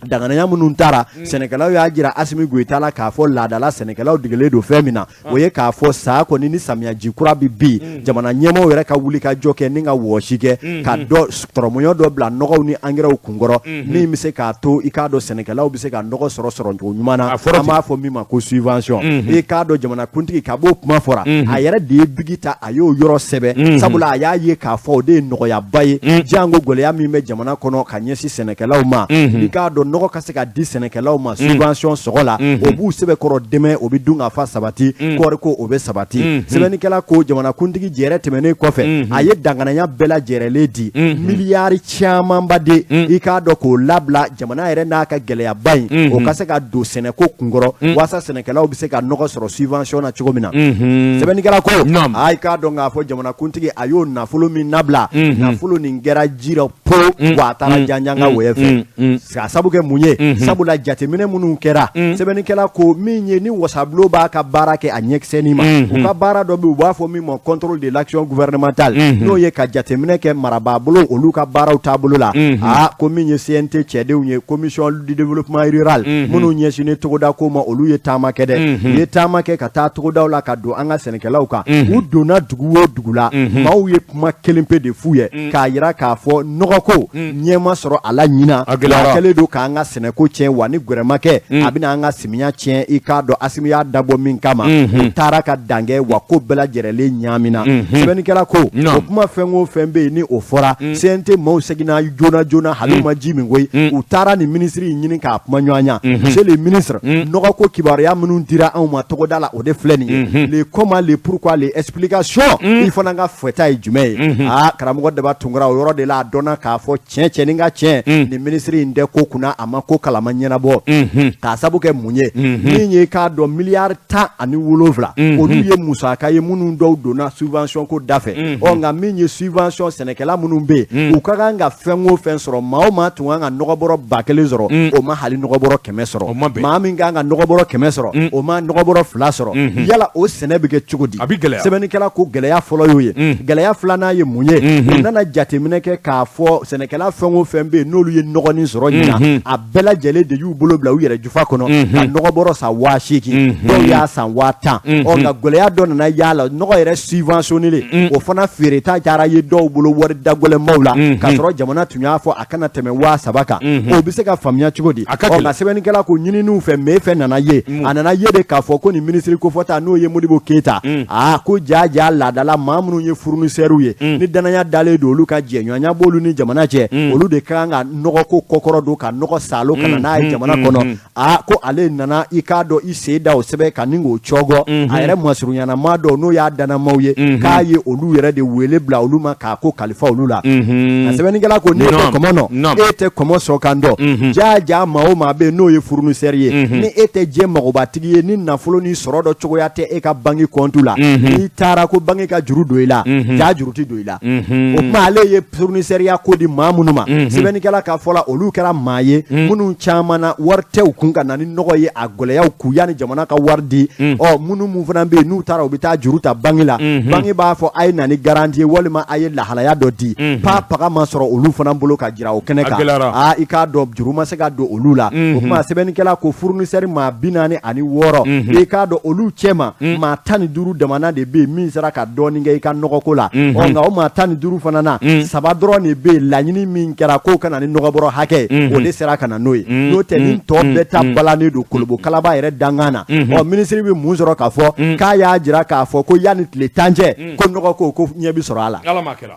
danganaya minnu taara, sɛnɛkɛlaw y'a jira Asimi Goyita la k'a fɔ laadala sɛnɛkɛlaw degelen don fɛn min na, o ye k'a fɔ saa kɔni ni samiyaji kura bɛ bin, jamana ɲɛmaaw yɛrɛ ka wuli ka jɔ kɛ ni ka wɔsi kɛ ka dɔ tɔrɔmɔɲɔ dɔ bila nɔgɔw ni angɛrɛw kunkɔrɔ, min bɛ se k'a to i k'a dɔn sɛnɛkɛlaw bɛ se ka nɔgɔ sɔrɔ sɔrɔcogo ɲuman na, an b'a fɔ min ma ko subvention. I k'a dɔn jamanakuntigi ka b'o kuma fɔra, a yɛrɛ de ye bigi ta, a y'o yɔrɔ sɛbɛn, sabula a y'a ye k'a fɔ o de ye nɔgɔyaba ye, janko gɛlɛya min bɛ jamana kɔnɔ ka ɲɛsin sɛnɛkɛlaw ma. I k'a dɔn nɔgɔ ka se ka di sɛnɛkɛlaw ma subvention sɔngɔ la, o b'u sɛbɛkɔrɔ dɛmɛ, o bɛ dunkafa sabati, kɔɔriko o bɛ sabati. Sɛbɛnnikɛla ko jamanakuntigi jɛrɛ tɛmɛnen kɔfɛ, a ye danganaya bɛɛ lajɛrɛlen di, miliyari camanba de, i k'a dɔn k'o labila jamana yɛrɛ n'a ka gɛlɛyaba in, o ka se ka don sɛnɛko kunkɔrɔ, walasa sɛnɛkɛlaw bɛ se ka nɔgɔ sɔrɔ subvention na cogo min na. Sɛbɛnnikɛla ko a i k'a dɔn k'a fɔ jamanakuntigi a y'o nafolo min nabila, nafolo nin kɛra ji rɔ po, wa a taara janjanga wɔyɛ fɛ. K'a sabu kɛ mun ye? Sabula jateminɛ minnu kɛra, sɛbɛnnikɛla ko min ye ni wasabulon b'a ka baara kɛ a ɲɛkisɛnin ma, u ka baara dɔ bɛ u b'a fɔ min ma contrôle de l'action gouvernementale, n'o ye ka jateminɛ kɛ marabaabolo olu ka baaraw taabolo la. Aa, ko min ye CNT cɛdenw ye, commission du développement rural, minnu ɲɛsinnen togoda ko ma, olu ye taama kɛ dɛ. U ye taama kɛ ka taa togodaw la ka don an ka sɛnɛkɛlaw kan. U donna dugu o dugu la, maaw ye kuma kelen pe de f'u ye k'a jira k'a fɔ nɔgɔko ɲɛ ma sɔrɔ a la ɲinan, a kɛlen don k'an ka sɛnɛko tiɲɛ, wa ni gɛrɛ ma kɛ a bɛna an ka samiya tiɲɛ. I k'a dɔn Asimi y'a dabɔ min kama, u taara ka dan kɛ, wa ko bɛɛ lajɛrɛlen ɲaamina. Sɛbɛnnikɛla ko o kuma fɛn o fɛn bɛ yen ni o fɔra, CNT maaw seginna joona joona, hali u ma ji min koyi, u taara nin minisiri in ɲini k'a kuma ɲɔgɔn ɲa. Monsieur le ministre, nɔgɔko kibaruya minnu dira anw ma togoda la, o de filɛ nin ye, le comment, le pourquoi, les explications, i fana ka fɛta ye jumɛn ye? Aa, karamɔgɔ Daba Tunkara, o yɔrɔ de la a dɔnna k'a fɔ tiɲɛ cɛ ni ka tiɲɛ, nin minisiri in tɛ ko kunna, a ma ko kalama ɲɛnabɔ. K'a sabu kɛ mun ye? Min ye k'a dɔn miliyari 17, olu ye musaka ye minnu dɔw donna subvention ko da fɛ. Ɔ nka min ye subvention, sɛnɛkɛla minnu bɛ yen, u ka kan ka fɛn o fɛn sɔrɔ, maa o maa tun kan ka nɔgɔbɔrɔ 1000 sɔrɔ, o ma hali nɔgɔbɔrɔ 100 sɔrɔ. Maa min kan ka nɔgɔbɔrɔ 100 sɔrɔ, o ma nɔgɔbɔrɔ 2 sɔrɔ. Yala o sɛnɛ bɛ kɛ cogo di? Sɛbɛnnikɛla ko gɛlɛya fɔlɔ y'o ye. Gɛlɛya filanan ye mun ye? U nana jateminɛ kɛ k'a fɔ sɛnɛkɛla fɛn o fɛn bɛ yen n'olu ye nɔgɔnin sɔrɔ ɲinan, a bɛɛ lajɛlen de y'u bolo bila u yɛrɛ jufa kɔnɔ ka nɔgɔbɔrɔ san 8000, dɔw y'a san 10,000. Ɔ nka gɛlɛya dɔ nana y'a la, nɔgɔ yɛrɛ subventionné, o fana feereta diyara ye dɔw bolo wari dagɛlɛnbaw la, k'a sɔrɔ jamana tun y'a fɔ a kana tɛmɛ 3000 kan. O bɛ se ka faamuya cogo di? Ɔ nka sɛbɛnnikɛla ko ɲininiw fɛ, me fɛn nana ye, a nana ye de k'a fɔ ko nin minisiri kofɔta n'o ye Modibo Keyita, aa ko ja ja laadala maa minnu ye fournisseurs ye, ni danaya dalen don olu ka jɛɲɔgɔnya b'olu ni jamana cɛ, olu de ka kan ka nɔgɔko kɔkɔrɔ don ka nɔgɔ salo ka na n'a ye jamana kɔnɔ. Aa, ko ale nana i k'a dɔn i sen da o sɛbɛn kan ni k'o cɔgɔ a yɛrɛ masurunyana maa dɔw n'o y'a dannamaw ye, k'a ye olu yɛrɛ de wele bila olu ma k'a ko kalifa olu la. A sɛbɛnnikɛla ko n'e tɛ kɔmɔ nɔ, e tɛ kɔmɔ sɔn kan dɔn, ja ja maa o maa bɛ yen n'o ye fournisseur ye, ni e tɛ diɲɛ magobatigi ye, ni nafolo ni sɔrɔ dɔ cogoya tɛ e ka banque compte la, n'i taara ko banque ka juru don i la, ja juru tɛ don i la. O tuma ale ye fournisseur ya ko di maa minnu ma, sɛbɛnnikɛla ka fɔ la, olu kɛra maa ye minnu caman na wari tɛ u kun ka na ni nɔgɔ ye, a gɛlɛyaw ku yanni jamana ka wari di. Ɔ minnu mun fana bɛ yen n'u taara u bɛ taa juru ta banque la, banque b'a fɔ a ye na ni garantie ye walima a ye lahalaya dɔ di, pa paga ma sɔrɔ olu fana bolo ka jira o kɛnɛ kan. Aa, i k'a dɔn juru ma se ka don olu la. O tuma sɛbɛnnikɛla ko fournisseur maa 46, i k'a dɔn olu cɛma maa 15 damana de bɛ yen min sera ka dɔɔnin kɛ i ka nɔgɔko la. Ɔ nka o maa 15 fana na, 3 dɔrɔn de bɛ yen laɲini min kɛra k'o ka na ni nɔgɔbɔrɔ hakɛ ye, o de sera ka na n'o ye. N'o tɛ nin tɔ bɛɛ ta balannen don kolobo kalaba yɛrɛ dankan na. Ɔ minisiri bɛ mun sɔrɔ k'a fɔ? K'a y'a jira k'a fɔ ko yanni tile 10 cɛ, ko nɔgɔko ko ɲɛ bɛ sɔrɔ a la.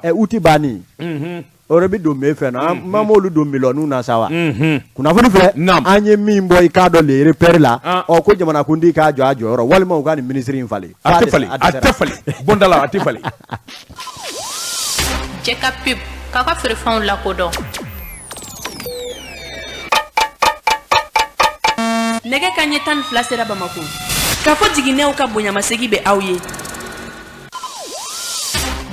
Ɛ uti banni o de bɛ don min fɛ na, an m'olu don milɔniw na sa wa. Kunnafoni filɛ an ye min bɔ i k'a dɔn le repère la. Ɔ ko jamanakuntigi k'a jɔ a jɔyɔrɔ walima u ka nin minisiri in falen. A tɛ falen, a tɛ falen, bɔnda la a tɛ falen. Cɛ ka pub k'a ka feerefɛnw lakodɔn. Nɛgɛ kanɲɛ 12 sera Bamakɔ. K'a fɔ jiginɛw ka bonyamasegin bɛ aw ye.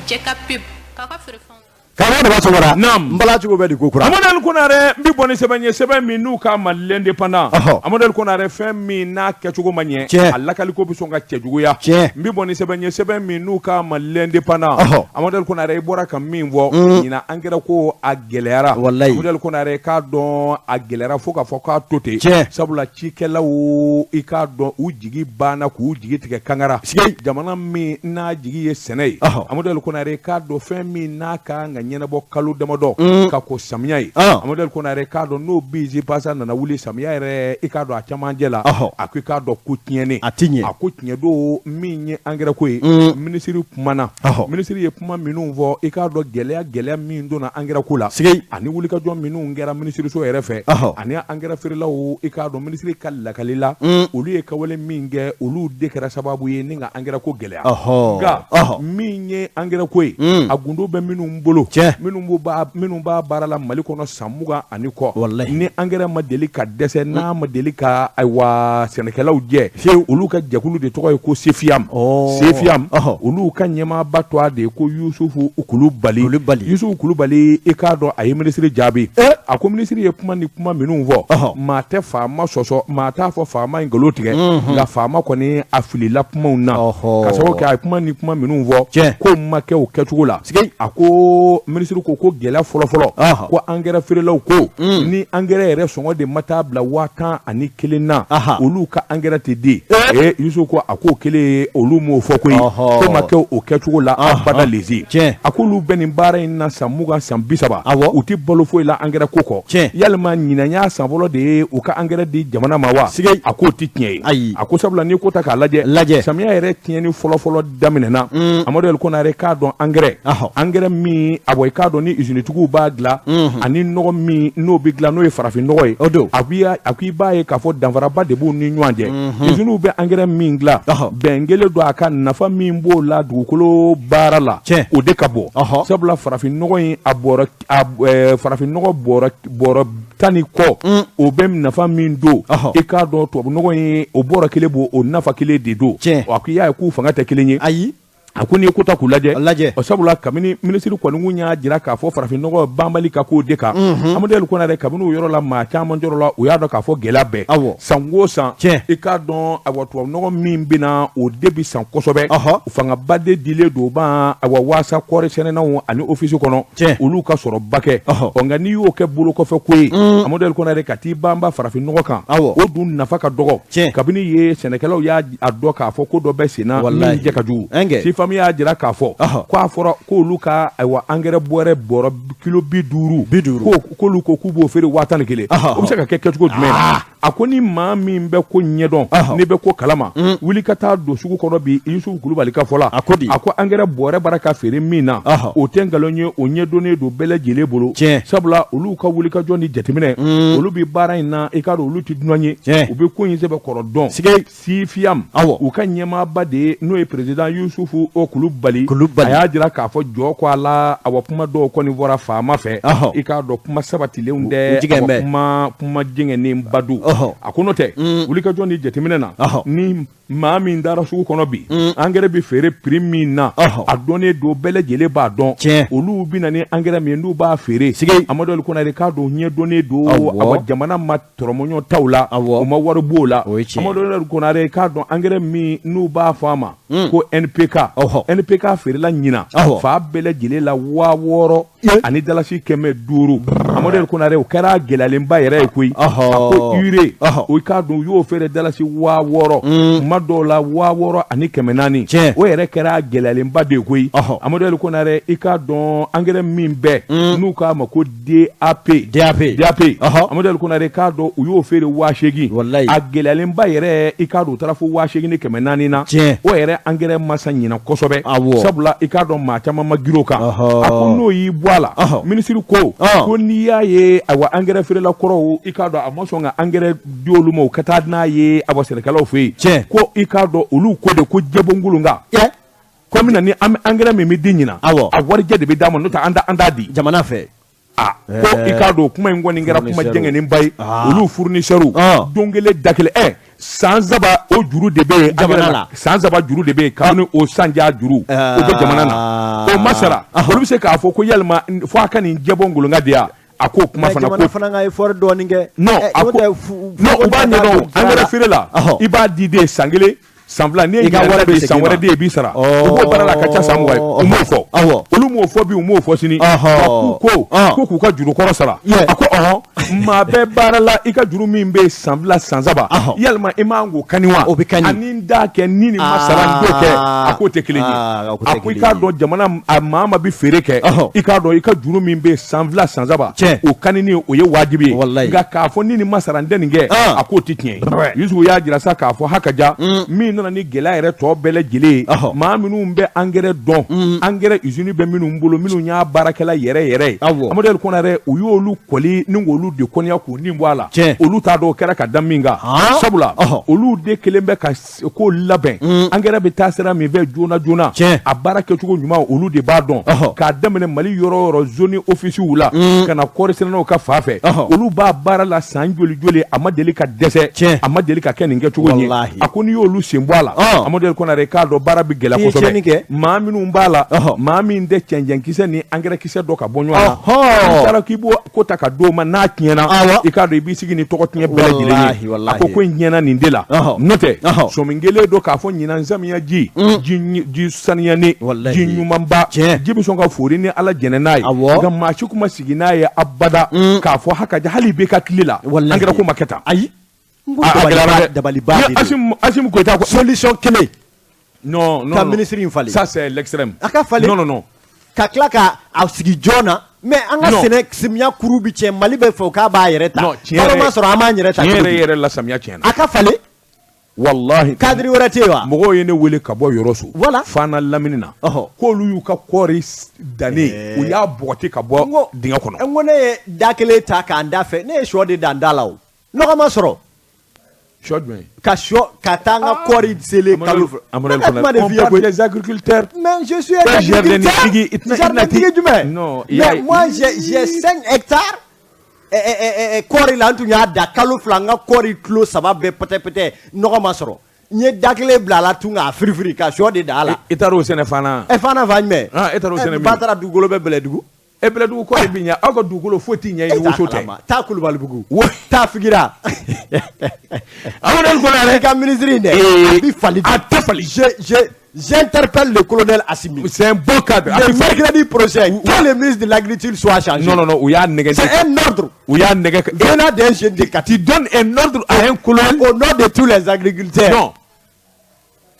Cɛ ka pub k'a ka feerefɛnw. Karamɔgɔ. Karamɔgɔ Daba Naam n bala cogo bɛ di ko kura Amadu El Konare n bɛ bɔ ni sɛbɛn ye sɛbɛn min n'u k'a ma l'Indépendant Amadu El Konare fɛn min n'a kɛcogo ma ɲɛ a lakaliko bɛ sɔn ka cɛjuguya n bɛ bɔ ni sɛbɛn ye sɛbɛn min n'u k'a ma l'Indépendant Amadu El Konare i bɔra ka min fɔ ɲinan angɛrɛ ko a gɛlɛyara walayi Amadu El Konare k'a dɔn a gɛlɛyara fo k'a fɔ k'a to ten sabula cikɛlaw i k'a dɔn u jigi banna k'u jigi tigɛ kangara jamana min n'a jigi ye sɛnɛ ye Amadu El Konare k'a dɔn fɛn min n'a ka kan ka ɲɛnabɔ kalo damadɔ ka kɔn samiya ye Amadu El Konare k'a dɔn n'o bisi basa nana wuli samiya yɛrɛ i k'a dɔn a camancɛ la a ko i k'a dɔn ko tiɲɛnen a tɛ ɲɛ a ko tiɲɛ don min ye angɛrɛ ko ye minisiri kumana minisiri ye kuma minnu fɔ i k'a dɔn gɛlɛya gɛlɛya min donna angɛrɛ ko la ani wulikajɔ minnu kɛra minisiriso yɛrɛ fɛ ani angɛrɛ feerelaw i k'a dɔn minisiri ka lakali la olu ye kawale min kɛ olu de kɛra sababu ye ni ka angɛrɛ ko gɛlɛya nka min ye angɛrɛ ko ye a gundo bɛ minnu bolo minnu b'a baara la Mali kɔnɔ san 20 ani kɔ ni angɛrɛ ma deli ka dɛsɛ n'a ma deli ka ayiwa sɛnɛkɛlaw jɛ olu ka jɛkulu de tɔgɔ ye ko SEFIAM SEFIAM olu ka ɲɛmaaba tɔgɔ de ye ko Yusufu Kulubali Yusufu Kulubali i k'a dɔn a ye minisiri jaabi a ko minisiri ye kuma ni kuma minnu fɔ maa tɛ faama sɔsɔ maa t'a fɔ faama ye nkalon tigɛ nka faama kɔni a filila kumaw na ka sababu kɛ a ye kuma ni kuma minnu fɔ ko ma kɛ o kɛcogo la a ko minisiri ko ko gɛlɛya fɔlɔfɔlɔ ko angɛrɛ feerelaw ko ni angɛrɛ yɛrɛ sɔngɔ de ma taa bila 11,000 na olu ka angɛrɛ tɛ di ee Yusufu ko a k'o kelen olu m'o fɔ koyi ko ma kɛ o kɛcogo la abada lezi a k'olu bɛ nin baara in na san 20 san 30 u tɛ balo foyi la angɛrɛ ko kɔ yalima ɲinan y'a san fɔlɔ de ye u ka angɛrɛ di jamana ma wa a k'o tɛ tiɲɛ ye ayi a ko sabula n'i ko ta k'a lajɛ samiya yɛrɛ tiɲɛni fɔlɔfɔlɔ daminɛna Amadu El Konare k'a dɔn angɛrɛ angɛrɛ min a bɔ i k'a dɔn ni usinitigiw b'a dilan ani nɔgɔ min n'o bɛ dilan n'o ye farafin nɔgɔ ye a ko i b'a ye k'a fɔ danfaraba de b'u ni ɲɔgɔn cɛ usiniw bɛ angɛrɛ min dilan bɛn kelen don a ka nafa min b'o la dugukolo baara la o de ka bon sabula farafin nɔgɔ in a bɔrɔ farafin nɔgɔ bɔrɔ 10 ni kɔ o bɛ nafa min don i k'a dɔn tubabu nɔgɔ in o bɔrɔ kelen b'o o nafa kelen de don a ko i y'a ye k'u fanga tɛ kelen ye ayi a ko n'i ye ko ta k'u lajɛ o sabula kabini minisiri kɔni kun y'a jira k'a fɔ farafin nɔgɔ banbali ka k'o de kan Amadu El Konare kabini o yɔrɔ la maa caman jɔrɔ la u y'a dɔn k'a fɔ gɛlɛya bɛɛ san o san i k'a dɔn awa tubabu nɔgɔ min bɛ na o de bɛ san kosɛbɛ fangaba de dilen don o ma awa waasa kɔɔri sɛnɛnaw ani ofisi kɔnɔ olu ka sɔrɔba kɛ ɔ nka n'i y'o kɛ bolokɔfɛ ko ye Amadu El Konare ka t'i banba farafin nɔgɔ kan o dun nafa ka dɔgɔ kabini ye sɛnɛkɛlaw y'a dɔn k'a fɔ ko dɔ bɛ sen na min jɛ ka jugu SEFIAM y'a jira k'a fɔ k'a fɔra k'olu ka ayiwa angɛrɛ bɔrɛ bɔrɔ kilo 50 k'olu ko k'u b'o feere 11,000 o bɛ se ka kɛ kɛcogo jumɛn na a ko ni maa min bɛ ko ɲɛdɔn n'i bɛ ko kalama wuli ka taa don sugu kɔnɔ bi Yusufu Kulubali ka fɔ la a ko di a ko angɛrɛ bɔrɛ bara ka feere min na o tɛ nkalon ye o ɲɛdɔnnen don bɛɛ lajɛlen bolo sabula olu ka wulikajɔ ni jateminɛ olu bɛ baara in na i k'a dɔn olu tɛ dunan ye u bɛ ko in sɛbɛkɔrɔ dɔn SEFIAM u ka ɲɛmaaba de ye n'o ye président Yusufu o Kulubali a y'a jira k'a fɔ jɔ ko a la awa kuma dɔw kɔni fɔra faama fɛ i k'a dɔn kuma sabatilenw tɛ kuma kuma jɛngɛnnenba don a ko n'o tɛ wulikajɔ ni jateminɛ na ni maa min taara sugu kɔnɔ bi angɛrɛ bɛ feere prix min na a dɔnnen don bɛɛ lajɛlen b'a dɔn olu bɛ na ni angɛrɛ min ye n'u b'a feere Amadu El Konare k'a dɔn ɲɛdɔnnen don awa jamana ma tɔrɔmɔɲɔ t'u la u ma wari b'o la Amadu El Konare k'a dɔn angɛrɛ min n'u b'a fɔ a ma ko NPK NPK feerela ɲinan fan bɛɛ lajɛlen la 6,000 ani dalasi 500 Amadu El Konare o kɛra gɛlɛyalenba yɛrɛ ye koyi a ko urée o k'a dɔn u y'o feere dalasi 6,000 kuma dɔw la 6,000 ani 400 o yɛrɛ kɛra gɛlɛyalenba de ye koyi Amadu El Konare i k'a dɔn angɛrɛ min bɛ n'u k'a ma ko DAP DAP DAP Amadu El Konare k'a dɔn u y'o feere 8,000 walayi a gɛlɛyalenba yɛrɛ i k'a dɔn u taara fo 8,400 na tiɲɛ o yɛrɛ angɛrɛ ma san ɲinan kosɛbɛ awɔ sabula i k'a dɔn maa caman ma girin o kan a ko n'o y'i bɔ a la minisiri ko ko n'i y'a ye ayiwa angɛrɛ feerela kɔrɔw i k'a dɔn a ma sɔn ka angɛrɛ di olu ma u ka taa n'a ye awa sɛnɛkɛlaw fɛ yen tiɲɛ ko i k'a dɔn olu ko de ko jɛbonkolonka ko min na ni an angɛrɛ min bɛ di ɲinan a warijɛ de bɛ d'a ma n'o tɛ an t'a di jamana fɛ aa ko i k'a dɔn kuma in kɔni kɛra kuma jɛngɛnnenba ye olu fournisseurs don kelen da kelen San 3 o juru de bɛ yen jamana la. San 3 juru de bɛ yen kabini o sanja juru o bɛ jamana na, o ma sara. Olu bɛ se k'a fɔ ko yalima fo a ka nin jɛbɔ ngolonga de ya? A ko kuma fana ko jamana fana ka effort dɔɔni kɛ. Non, a ko non, u b'a ɲɛdɔn. Engrais feere la, i b'a di den san 1, san 2, n'i ye ka wari bɛ san wɛrɛ den i b'i sara. U b'o baara la, a ka ca san 20 ye. U m'o fɔ, olu m'o fɔ bi, u m'o fɔ sini. Ko ko k'u ka juru kɔrɔ sara. A ko ɔhɔn, maa bɛɛ baara la, i ka juru min bɛ san 2, san 3, yalima i man k'o kani wa? O bɛ kani. Ani n t'a kɛ ni nin ma sara n t'o kɛ, a k'o tɛ kelen ye. A ko i k'a dɔn jamana a maa ma bɛ feere kɛ, i k'a dɔn i ka juru min bɛ san 2, san 3, o kanini o ye wajibi ye. Nka k'a fɔ ni nin ma sara n tɛ nin kɛ, a k'o tɛ tiɲɛ ye. Yusufu y'a jira sa k'a fɔ hakaja min nana ni gɛlɛya yɛrɛ tɔ bɛɛ lajɛlen ye, maa minnu bɛ engrais dɔn, engrais usine bɛ minnu bolo, minnu y'a baarakɛla yɛrɛ yɛrɛ ye, Amadu El Konare, u y'olu kɔli ni k'olu de kɔniya k'u nin bɔ a la. Olu t'a dɔn o kɛra ka da min kan, sabula olu de kelen bɛ ka ko labɛn. Engrais bɛ taa sira min fɛ joona joona, a baara kɛcogo ɲuman olu de b'a dɔn. K'a daminɛ Mali yɔrɔ o yɔrɔ zone office la ka na kɔɔri sɛnɛnaw ka fan fɛ, olu b'a baara la san joli joli, a ma deli ka dɛsɛ, a ma deli ka kɛ nin kɛcogo ye. A ko n'i y'olu sen bɔ a la, Amadu El Konare, k'a dɔn baara bɛ gɛlɛya kosɛbɛ. Maa minnu b'a la, maa min tɛ cɛncɛnkisɛ ni engrais kisɛ dɔ ka bɔ ɲɔgɔn na, n'i taara k'i b'o ko ta ka d'o ma, n'a tiɲɛna, i k'a dɔn i b'i sigi ni tɔgɔ tiɲɛ bɛɛ lajɛlen ye. A ko ko in tiɲɛna nin de la, n'o tɛ sɔmi kelen don k'a fɔ ɲinan samiya ji ji saniyanen, ji ɲumanba, ji bɛ sɔn ka foori ni Ala jɛnɛ n'a ye. Nka maa si kuma sigi n'a ye abada k'a fɔ hakaja hali bɛ ka tile la engrais ko ma kɛ tan. Ayi, dabaliba de don. Assimi Goïta ko solution kelen. Non, non, ka ministre in falen. Ça c'est l'extrême. A ka falen. Non, non, non. Ka tila ka a sigi joona. Mais an ka sɛnɛ samiya kuru bi tiɲɛ, Mali bɛ fɛ k'a b'a yɛrɛ ta. Kalo ma sɔrɔ an b'an yɛrɛ ta. Tiɲɛ yɛrɛ yɛrɛ la, samiya tiɲɛna. A ka falen. Wallahi. Cadre wɛrɛ tɛ yen wa? Mɔgɔw ye ne wele ka bɔ Yɔrɔso. Voilà. Fana lamini na. K'olu y'u ka kɔɔri dannen, u y'a bɔgɔti ka bɔ dingɛ kɔnɔ. N ko ne ye da kelen ta k'an da fɛ, ne ye sɔ de dan da la o. Nɔgɔ ma sɔrɔ. Sɔ jumɛn? Ka sɔ ka taa n ka kɔɔri selen kalo fila. On parle des agriculteurs. Mais je suis un agriculteur. Jardin jumɛn? Non. Mais moi j'ai 5 hectares. Kɔɔri la, n tun y'a da kalo 2, n ka kɔɔri kilo 3 bɛɛ pɛtɛ-pɛtɛ, nɔgɔ ma sɔrɔ. N ye da kelen bila a la tun k'a firifiri ka sɔ de da a la. I taara o sɛnɛ Fana? Fana fan jumɛn? E taara o sɛnɛ min? Ba taara dugukolo bɛ Bɛlɛdugu. E Bɛlɛdugu kɔɔri bɛ ɲɛ, aw ka dugukolo foyi tɛ ɲɛ i ni woso tɛ. Taa Kulubalibugu. Taa Figira. Amadu El Konare. I ka ministre in dɛ. A bɛ falen. A tɛ falen. J'interpelle le colonel Assimi. C'est un bon cadre. Le mercredi prochain, que le ministre de l'Agriculture soit changé. Non, non, non, c'est un ordre. Venant d'un jeune de Kati. Tu donnes un ordre à un colonel. Au nom de tous les agriculteurs. Non.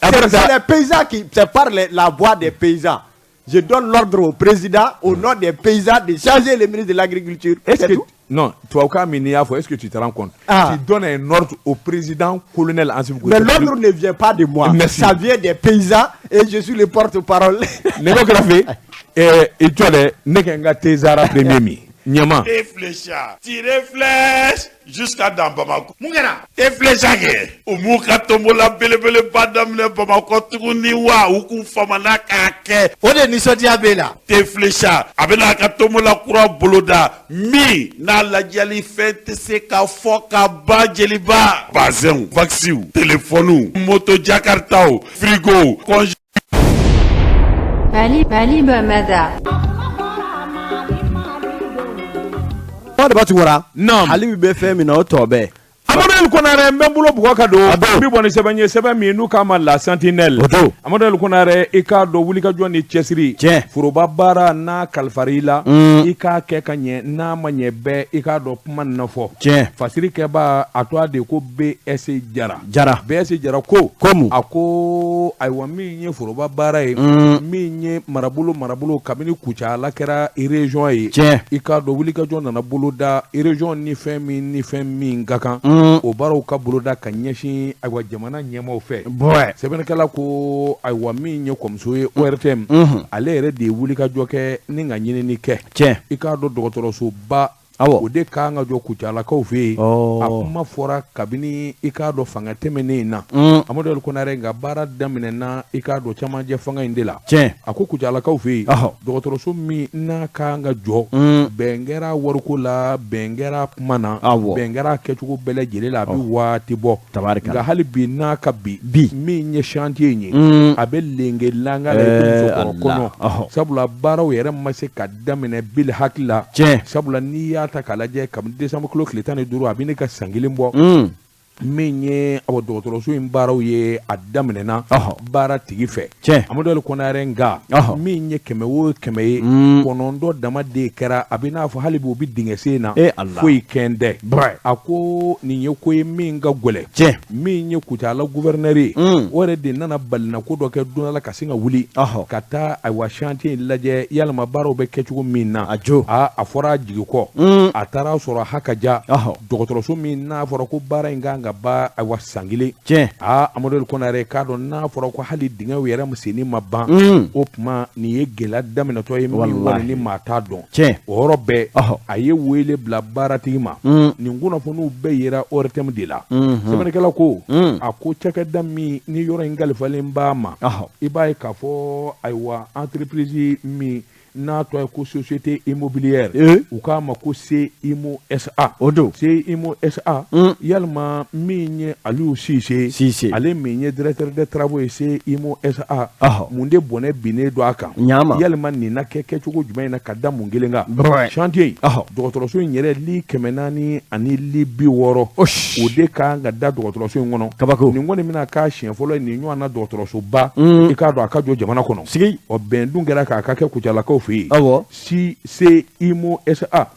C'est les paysans qui... C'est par la voix des paysans. Je donne l'ordre au président, au nom des paysans, de changer le ministre de l'Agriculture. Est-ce que... Non, toi, est-ce que tu te rends compte? Tu donnes un ordre au président colonel Assimi Goïta. Mais l'ordre ne vient pas de moi. Merci. Ça vient des paysans et je suis le porte-parole. Nɛgɛ kɛrɛfɛ, i jɔ dɛ, ne kɛ n ka Tezara premier min. Ɲama. Te flécha, tirez flèche jusqu'à dans Bamako. Mun kɛra? Te flécha kɛ. U m'u ka tombola belebeleba daminɛ Bamakɔ tuguni wa u k'u famana k'a kɛ. O de nisɔndiya b'e la. Te flécha a bɛna a ka tombola kura boloda min n'a lajɛli fɛn tɛ se ka fɔ ka ban jeliba. Bazɛnw, vaccins, téléphones, moto jakartaw, frigo, congé. Mali, Mali Bamada. Non. Hali bi bɛ fɛn min na o tɔ bɛɛ. Amadu El Konare, n bɛ n bolo bugɔ ka don. N bɛ bɔ ni sɛbɛn ye, sɛbɛn min n'u k'a ma La Sentinelle. Amadu El Konare, i k'a dɔn wulikajɔ ni cɛsiri. Foroba baara n'a kalifara i la. I k'a kɛ ka ɲɛ, n'a ma ɲɛ bɛɛ, i k'a dɔn kuma nafɔ. Fasiri kɛba a to a de ko BS Jara. Jara. BS Jara ko. Ko mun? A ko ayiwa min ye foroba baara ye. Min ye marabolo kabini Kucala kɛra région ye. I k'a dɔn wulikajɔ nana boloda région ni fɛn min ni fɛn min ka kan. O baaraw ka boloda ka ɲɛsin ayiwa jamana ɲɛmaaw fɛ. Sɛbɛnnikɛla ko ayiwa min ye kɔmuso ye ORTM, ale yɛrɛ de ye wulikajɔ kɛ ni ka ɲinini kɛ. I k'a dɔn dɔgɔtɔrɔsoba o de ka kan ka jɔ Kucalakaw fɛ yen. A kuma fɔra kabini i k'a dɔn fanga tɛmɛnen in na, Amadu Ali Konare, nka baara daminɛna i k'a dɔn camancɛ fanga in de la. A ko Kucalakaw fɛ yen, dɔgɔtɔrɔso min n'a ka kan ka jɔ, bɛn kɛra wariko la, bɛn kɛra kuma na, bɛn kɛra kɛcogo bɛɛ lajɛlen la, a bɛ waati bɔ. Nka hali bi n'a ka bi min ye chantier in ye, a bɛ lenge langa la i kɔnɔ, sabula baaraw yɛrɛ ma se ka daminɛ bil hakili la. Sabula n'i y'a ta k'a lajɛ, kabini décembre kalo tile 15, a bɛ ne ka san kelen bɔ, min ye awa dɔgɔtɔrɔso in baaraw ye, a daminɛna baara tigi fɛ, Amadu Ali Konare. Nka min ye 100 o 100 ye, 90 dama de kɛra. A bɛ n'a fɔ hali bi u bɛ dingɛ sen na, foyi kɛn tɛ. A ko nin ye ko ye min ka gɛlɛn. Min ye Kucala gouverneur ye, o yɛrɛ de nana balina ko dɔ kɛ don la ka sin ka wuli ka taa ayiwa chantier in lajɛ, yalima baaraw bɛ kɛ cogo min na. A jo A fɔra a jigi kɔ, a taara sɔrɔ ha ka ja dɔgɔtɔrɔso min n'a fɔra ko baara in kan ka ban ayiwa san kelen. Aa, Amadu Ali Konare, k'a dɔn n'a fɔra ko hali dingɛw yɛrɛ senni ma ban, o tuma nin ye gɛlɛya daminɛtɔ ye min kɔni ni maa t'a dɔn. O yɔrɔ bɛɛ, a ye wele bila baaratigi ma. Nin kunnafoniw bɛɛ yera ORTM de la. Sɛbɛnnikɛla ko, a ko cakɛda min ni yɔrɔ in kalifalen b'a ma, i b'a ye k'a fɔ ayiwa entreprise min n'a tɔgɔ ye ko société immobilière, u k'a ma ko CIMO SA. O don. CIMO SA, yalima min ye Aliou Cissé, Cissé, ale min ye directeur des travaux ye CIMO SA, mun de bɔnɛ binnen don a kan? Ɲama. Yalima nin na kɛ kɛcogo jumɛn in na, ka da mun kelen kan? Chantier in, dɔgɔtɔrɔso in yɛrɛ, lit 400 ani lit 60, o de kan ka da dɔgɔtɔrɔso in kɔnɔ. Kabako. Nin kɔni bɛna k'a siɲɛ fɔlɔ ye nin ɲɔgɔn na dɔgɔtɔrɔsoba, i k'a dɔn a ka jɔ jamana kɔnɔ. Sigi. Ɔ, bɛn dun kɛra k'a ka kɛ Kucalakaw fɛ yen. CIMO SA,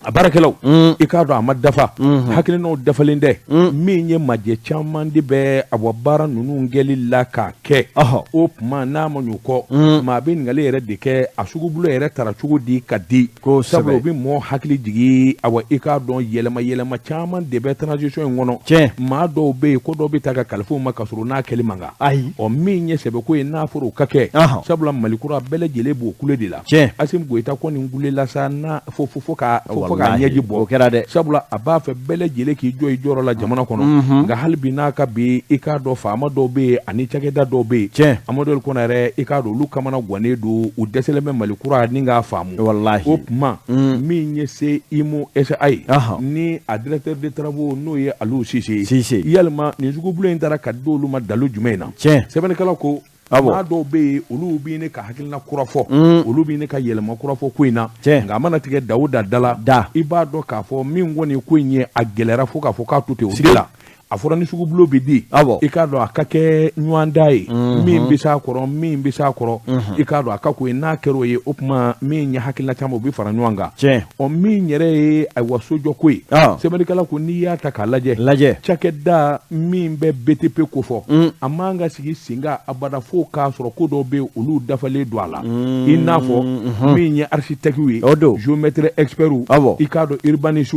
a baarakɛlaw, i k'a dɔn a ma dafa, hakilinaw dafalen tɛ. Min ye majɛ caman de bɛ awa baara ninnu kɛli la k'a kɛ. O tuma n'a ma ɲ'o kɔ, maa bɛ ɲininkali yɛrɛ de kɛ, a sugubulon yɛrɛ tara cogo di ka di? Sabula o bɛ mɔɔ hakili jigin awa i k'a dɔn yɛlɛma yɛlɛma caman de bɛ transition in kɔnɔ. Maa dɔw bɛ yen, ko dɔw bɛ ta ka kalifa u ma ka sɔrɔ n'a kɛli man kan. Ayi. Ɔ, min ye sɛbɛko ye, n'a fɔra o ka kɛ, sabula Mali kura bɛɛ lajɛlen b'o kule de la. Asimi Goyita kɔni kulela sa n'a fo fo fo ka fo k'a ɲɛji bɔ. O kɛra dɛ. Sabula a b'a fɛ bɛɛ lajɛlen k'i jɔ i jɔyɔrɔ la jamana kɔnɔ. Nka hali bi n'a ka bi, i k'a dɔn faama dɔw bɛ yen ani cakɛda dɔw bɛ yen, Amadu Ali Konare, i k'a dɔn olu kamana gannen don, u dɛsɛlen bɛ Mali kura ni k'a faamu. O tuma min ye CIMO SA ye, ni a directeur de travaux n'o ye Aliou Cissé, Cissé, yalima nin sugubulon in taara ka di olu ma dalu jumɛn in na? Sɛbɛnnikɛla ko maa dɔw bɛ yen, olu bɛ ne ka hakilina kura fɔ, olu bɛ ne ka yɛlɛma kura fɔ ko in na. Nka a mana tigɛ da o da da la, i b'a dɔn k'a fɔ min kɔni ko in ye, a gɛlɛyara fo k'a fɔ k'a to ten. O de la a fɔra ni sugubulon bɛ di, i k'a dɔn a ka kɛ ɲɔgɔn da ye, min bɛ s'a kɔrɔ, min bɛ s'a kɔrɔ, i k'a dɔn a ka ko ye. N'a kɛra o ye, o tuma min ye hakilina caman, o bɛ fara ɲɔgɔn kan. Ɔ, min yɛrɛ ye ayiwa sojɔko ye, sɛbɛnnikɛla ko n'i y'a ta k'a lajɛ, cakɛda min bɛ BTP ko fɔ, a man ka sigi sen kan abada fo k'a sɔrɔ ko dɔw bɛ yen, olu dafalen don a la, i n'a fɔ min ye architecte ye, géomètre expert, i k'a dɔn urbaniste,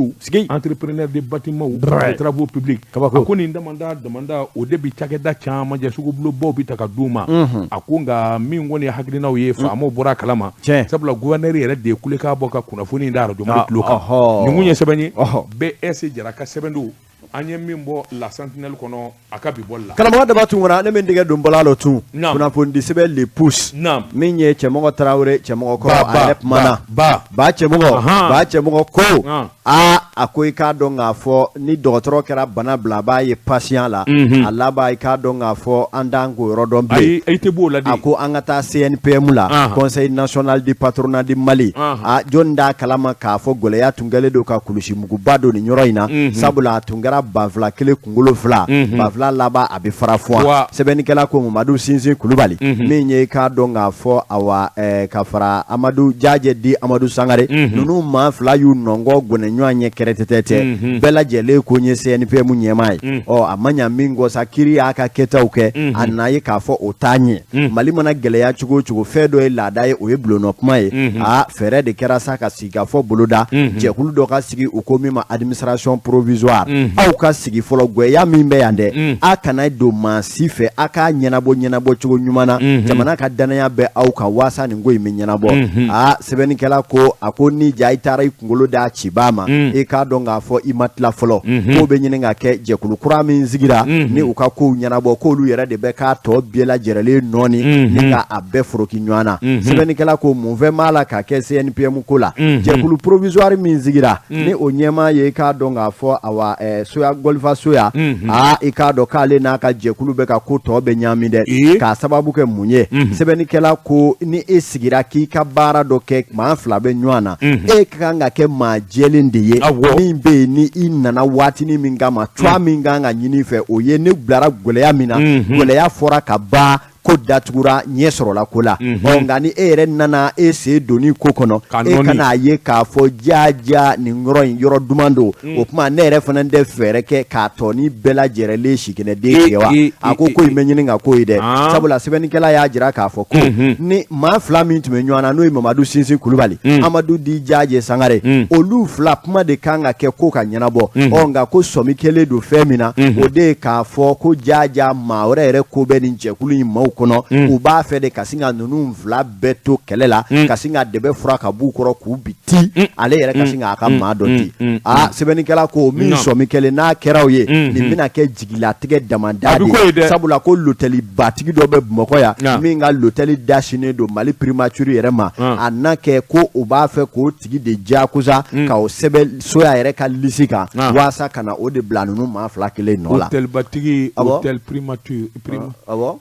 entrepreneur de bâtiment, de travaux publics. A ko nin damanda damanda, o de bɛ cakɛda caman jɛ, sugubulonbaw bɛ ta ka d'u ma. A ko nka min kɔni ye hakilinaw ye, faamaw bɔra a kalama, sabula gouverneur yɛrɛ de ye kulekan bɔ ka kunnafoni da arajo Mali tulo kan. Nin kun ye sɛbɛn ye, BS Jara ka sɛbɛn don, an ye min bɔ La Sentinelle kɔnɔ a ka bi bɔli la. Karamɔgɔ Daba Tunkara, ne bɛ n tɛgɛ don bɔla la tun, kunnafonidi sɛbɛn Le Pouce, min ye Cɛmɔgɔ Tarawele, Cɛmɔgɔ kɔrɔ, a yɛrɛ kumana ba Cɛmɔgɔ, ba Cɛmɔgɔ ko aa, a ko i k'a dɔn k'a fɔ ni dɔgɔtɔrɔ kɛra bana bilabaa ye patient la, a laban i k'a dɔn k'a fɔ an t'an k'o yɔrɔ dɔn bilen. I tɛ b'o la. A ko an ka taa CNPM la, Conseil national du patronat du Mali. A jɔn d'a kalama k'a fɔ gɛlɛya tun kɛlen don ka kulusi muguba don nin yɔrɔ in na, sabula a tun kɛra banfula kelen kunkolo fila, banfula laban a bɛ fara fɔ. Sɛbɛnnikɛla ko Mamadu Sinsin Kulubali, min ye i k'a dɔn k'a fɔ awa ka fara Amadu Jajɛ di Amadu Sangare, ninnu maa fila y'u nɔngɔ gɔnɛ ɲɔgɔn ye kɛnɛ. kɛrɛtɛtɛ tɛ, bɛɛ lajɛlen ko n ye CNPM ɲɛmaa ye. Ɔ, a ma ɲa min kɔ sa, kiiri y'a ka kɛtaw kɛ, a nana ye k'a fɔ o t'a ɲɛ. Mali mana gɛlɛya cogo o cogo, fɛn dɔ ye laada ye, o ye bulonnɔ kuma ye. Aa, fɛɛrɛ de kɛra sa ka sigikafɔ boloda, jɛkulu dɔ ka sigi, u ko min ma administration provisoire. Aw ka sigi fɔlɔ, gwɛya min bɛ yan dɛ, a kana don maa si fɛ, a k'a ɲɛnabɔ ɲɛnabɔ cogo ɲuman na, jamana ka danaya bɛ aw kan waasa nin ko in bɛ ɲɛnabɔ. Aa, sɛbɛnnikɛla ko, a ko ni ja i taara i kunkolo d'a cibaa ma, i k'a dɔn k'a fɔ i ma tila fɔlɔ. K'o bɛ ɲini ka kɛ jɛkulu kura min sigira ni u ka kow ɲɛnabɔ, k'olu yɛrɛ de bɛ k'a tɔ bɛɛ lajɛrɛlen nɔɔni ni ka a bɛɛ foroki ɲɔgɔn na. Sɛbɛnnikɛla ko mun fɛn b'a la ka kɛ CNPM ko la? Jɛkulu provisoire min sigira ni o ɲɛmaa ye, i k'a dɔn k'a fɔ awa Soya Gɔlifa Soya, aa, i k'a dɔn k'ale n'a ka jɛkulu bɛ ka ko tɔ bɛ ɲaami dɛ. K'a sababu kɛ mun ye? Sɛbɛnnikɛla ko ni e sigira k'i ka baara dɔ kɛ, maa fila bɛ ɲɔgɔn na, e ka kan ka kɛ maa jɛlen de ye min bɛ yen ni i nana waatinin min kama, cogoya min kan ka ɲini fɛ, o ye ne bilara gɛlɛya min na, gɛlɛya fɔra ka ban, ko datugura, ɲɛ sɔrɔla ko la. Ɔ, nka ni e yɛrɛ nana e sen donni ko kɔnɔ, e kan'a ye k'a fɔ jaja nin yɔrɔ in yɔrɔ duman don, o tuma ne yɛrɛ fana tɛ fɛɛrɛ kɛ k'a tɔ ni bɛɛ lajɛrɛlen sikinɛden tigɛ wa? A ko ko in bɛ ɲini ka ko ye dɛ, sabula sɛbɛnnikɛla y'a jira k'a fɔ ko ni maa fila min tun bɛ ɲɔgɔn na, n'o ye Mamadu Sinsin Kulubali, Amadu Di Jaje Sangare, olu fila kuma de kan ka kɛ ko ka ɲɛnabɔ. Ɔ, nka ko sɔmi kɛlen don fɛn min na, o de ye k'a fɔ ko jaja maa wɛrɛ yɛrɛ ko bɛ nin jɛkulu in maaw kɔnɔ, u b'a fɛ de ka sin ka ninnu fila bɛɛ to kɛlɛ la, ka sin ka dɛbɛ fura ka b'u kɔrɔ k'u bi ti, ale yɛrɛ ka sin k'a ka maa dɔ di. Aa, sɛbɛnnikɛla ko min sɔmi kɛlen n'a kɛra o ye, nin bɛna kɛ jigilatigɛ damada de ye, sabula ko lotɛlibatigi dɔ bɛ Bamakɔ yan min ka lotɛli da sinnen don Mali primature yɛrɛ ma, a na kɛ ko u b'a fɛ k'o tigi de diyagosa ka o sɛbɛn Soya yɛrɛ ka lisi kan waasa ka na o de bila ninnu maa fila kelen nɔ la. Hôtelbatigi, hôtel primature,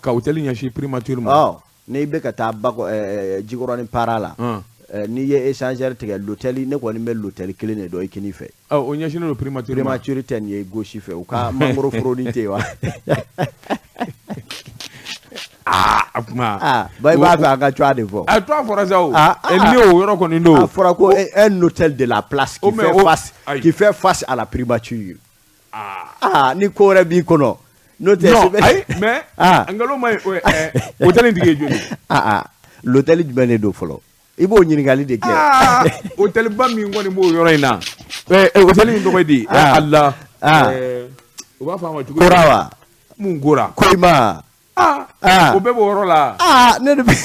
ka hôtel ɲɛsin primature ma. N'i bɛ ka taa Jikɔrɔni para la, n'i ye échangeur tigɛ, l'hôtel, ne kɔni bɛ l'hôtel kelen de dɔn i kini fɛ. O ɲɛsinnen don primature ma. Primature tɛ nin ye gauche fɛ, u ka mangoro foronin tɛ yen wa? Aa, a kuma. Aa, ba i b'a fɛ an ka tɔgɔ de fɔ. A tɔgɔ fɔra sa o. Ni o yɔrɔ kɔni don. A fɔra ko un hôtel de la place qui fait face à la primature. Aa, ni ko wɛrɛ b'i kɔnɔ. N'o tɛ. Non, ayi, mais nkalon ma ɲi. Hôtel in tigi ye joli? Aa, l'hôtel jumɛn de don fɔlɔ? I b'o ɲininkali de kɛ. Hôtel ba min kɔni b'o yɔrɔ in na, hôtel in tɔgɔ ye di? Ala. U b'a fɔ a ma cogo di? Kora wa? Mun kora? Koyima. O bɛɛ b'o yɔrɔ la. Aa, ne de bɛ.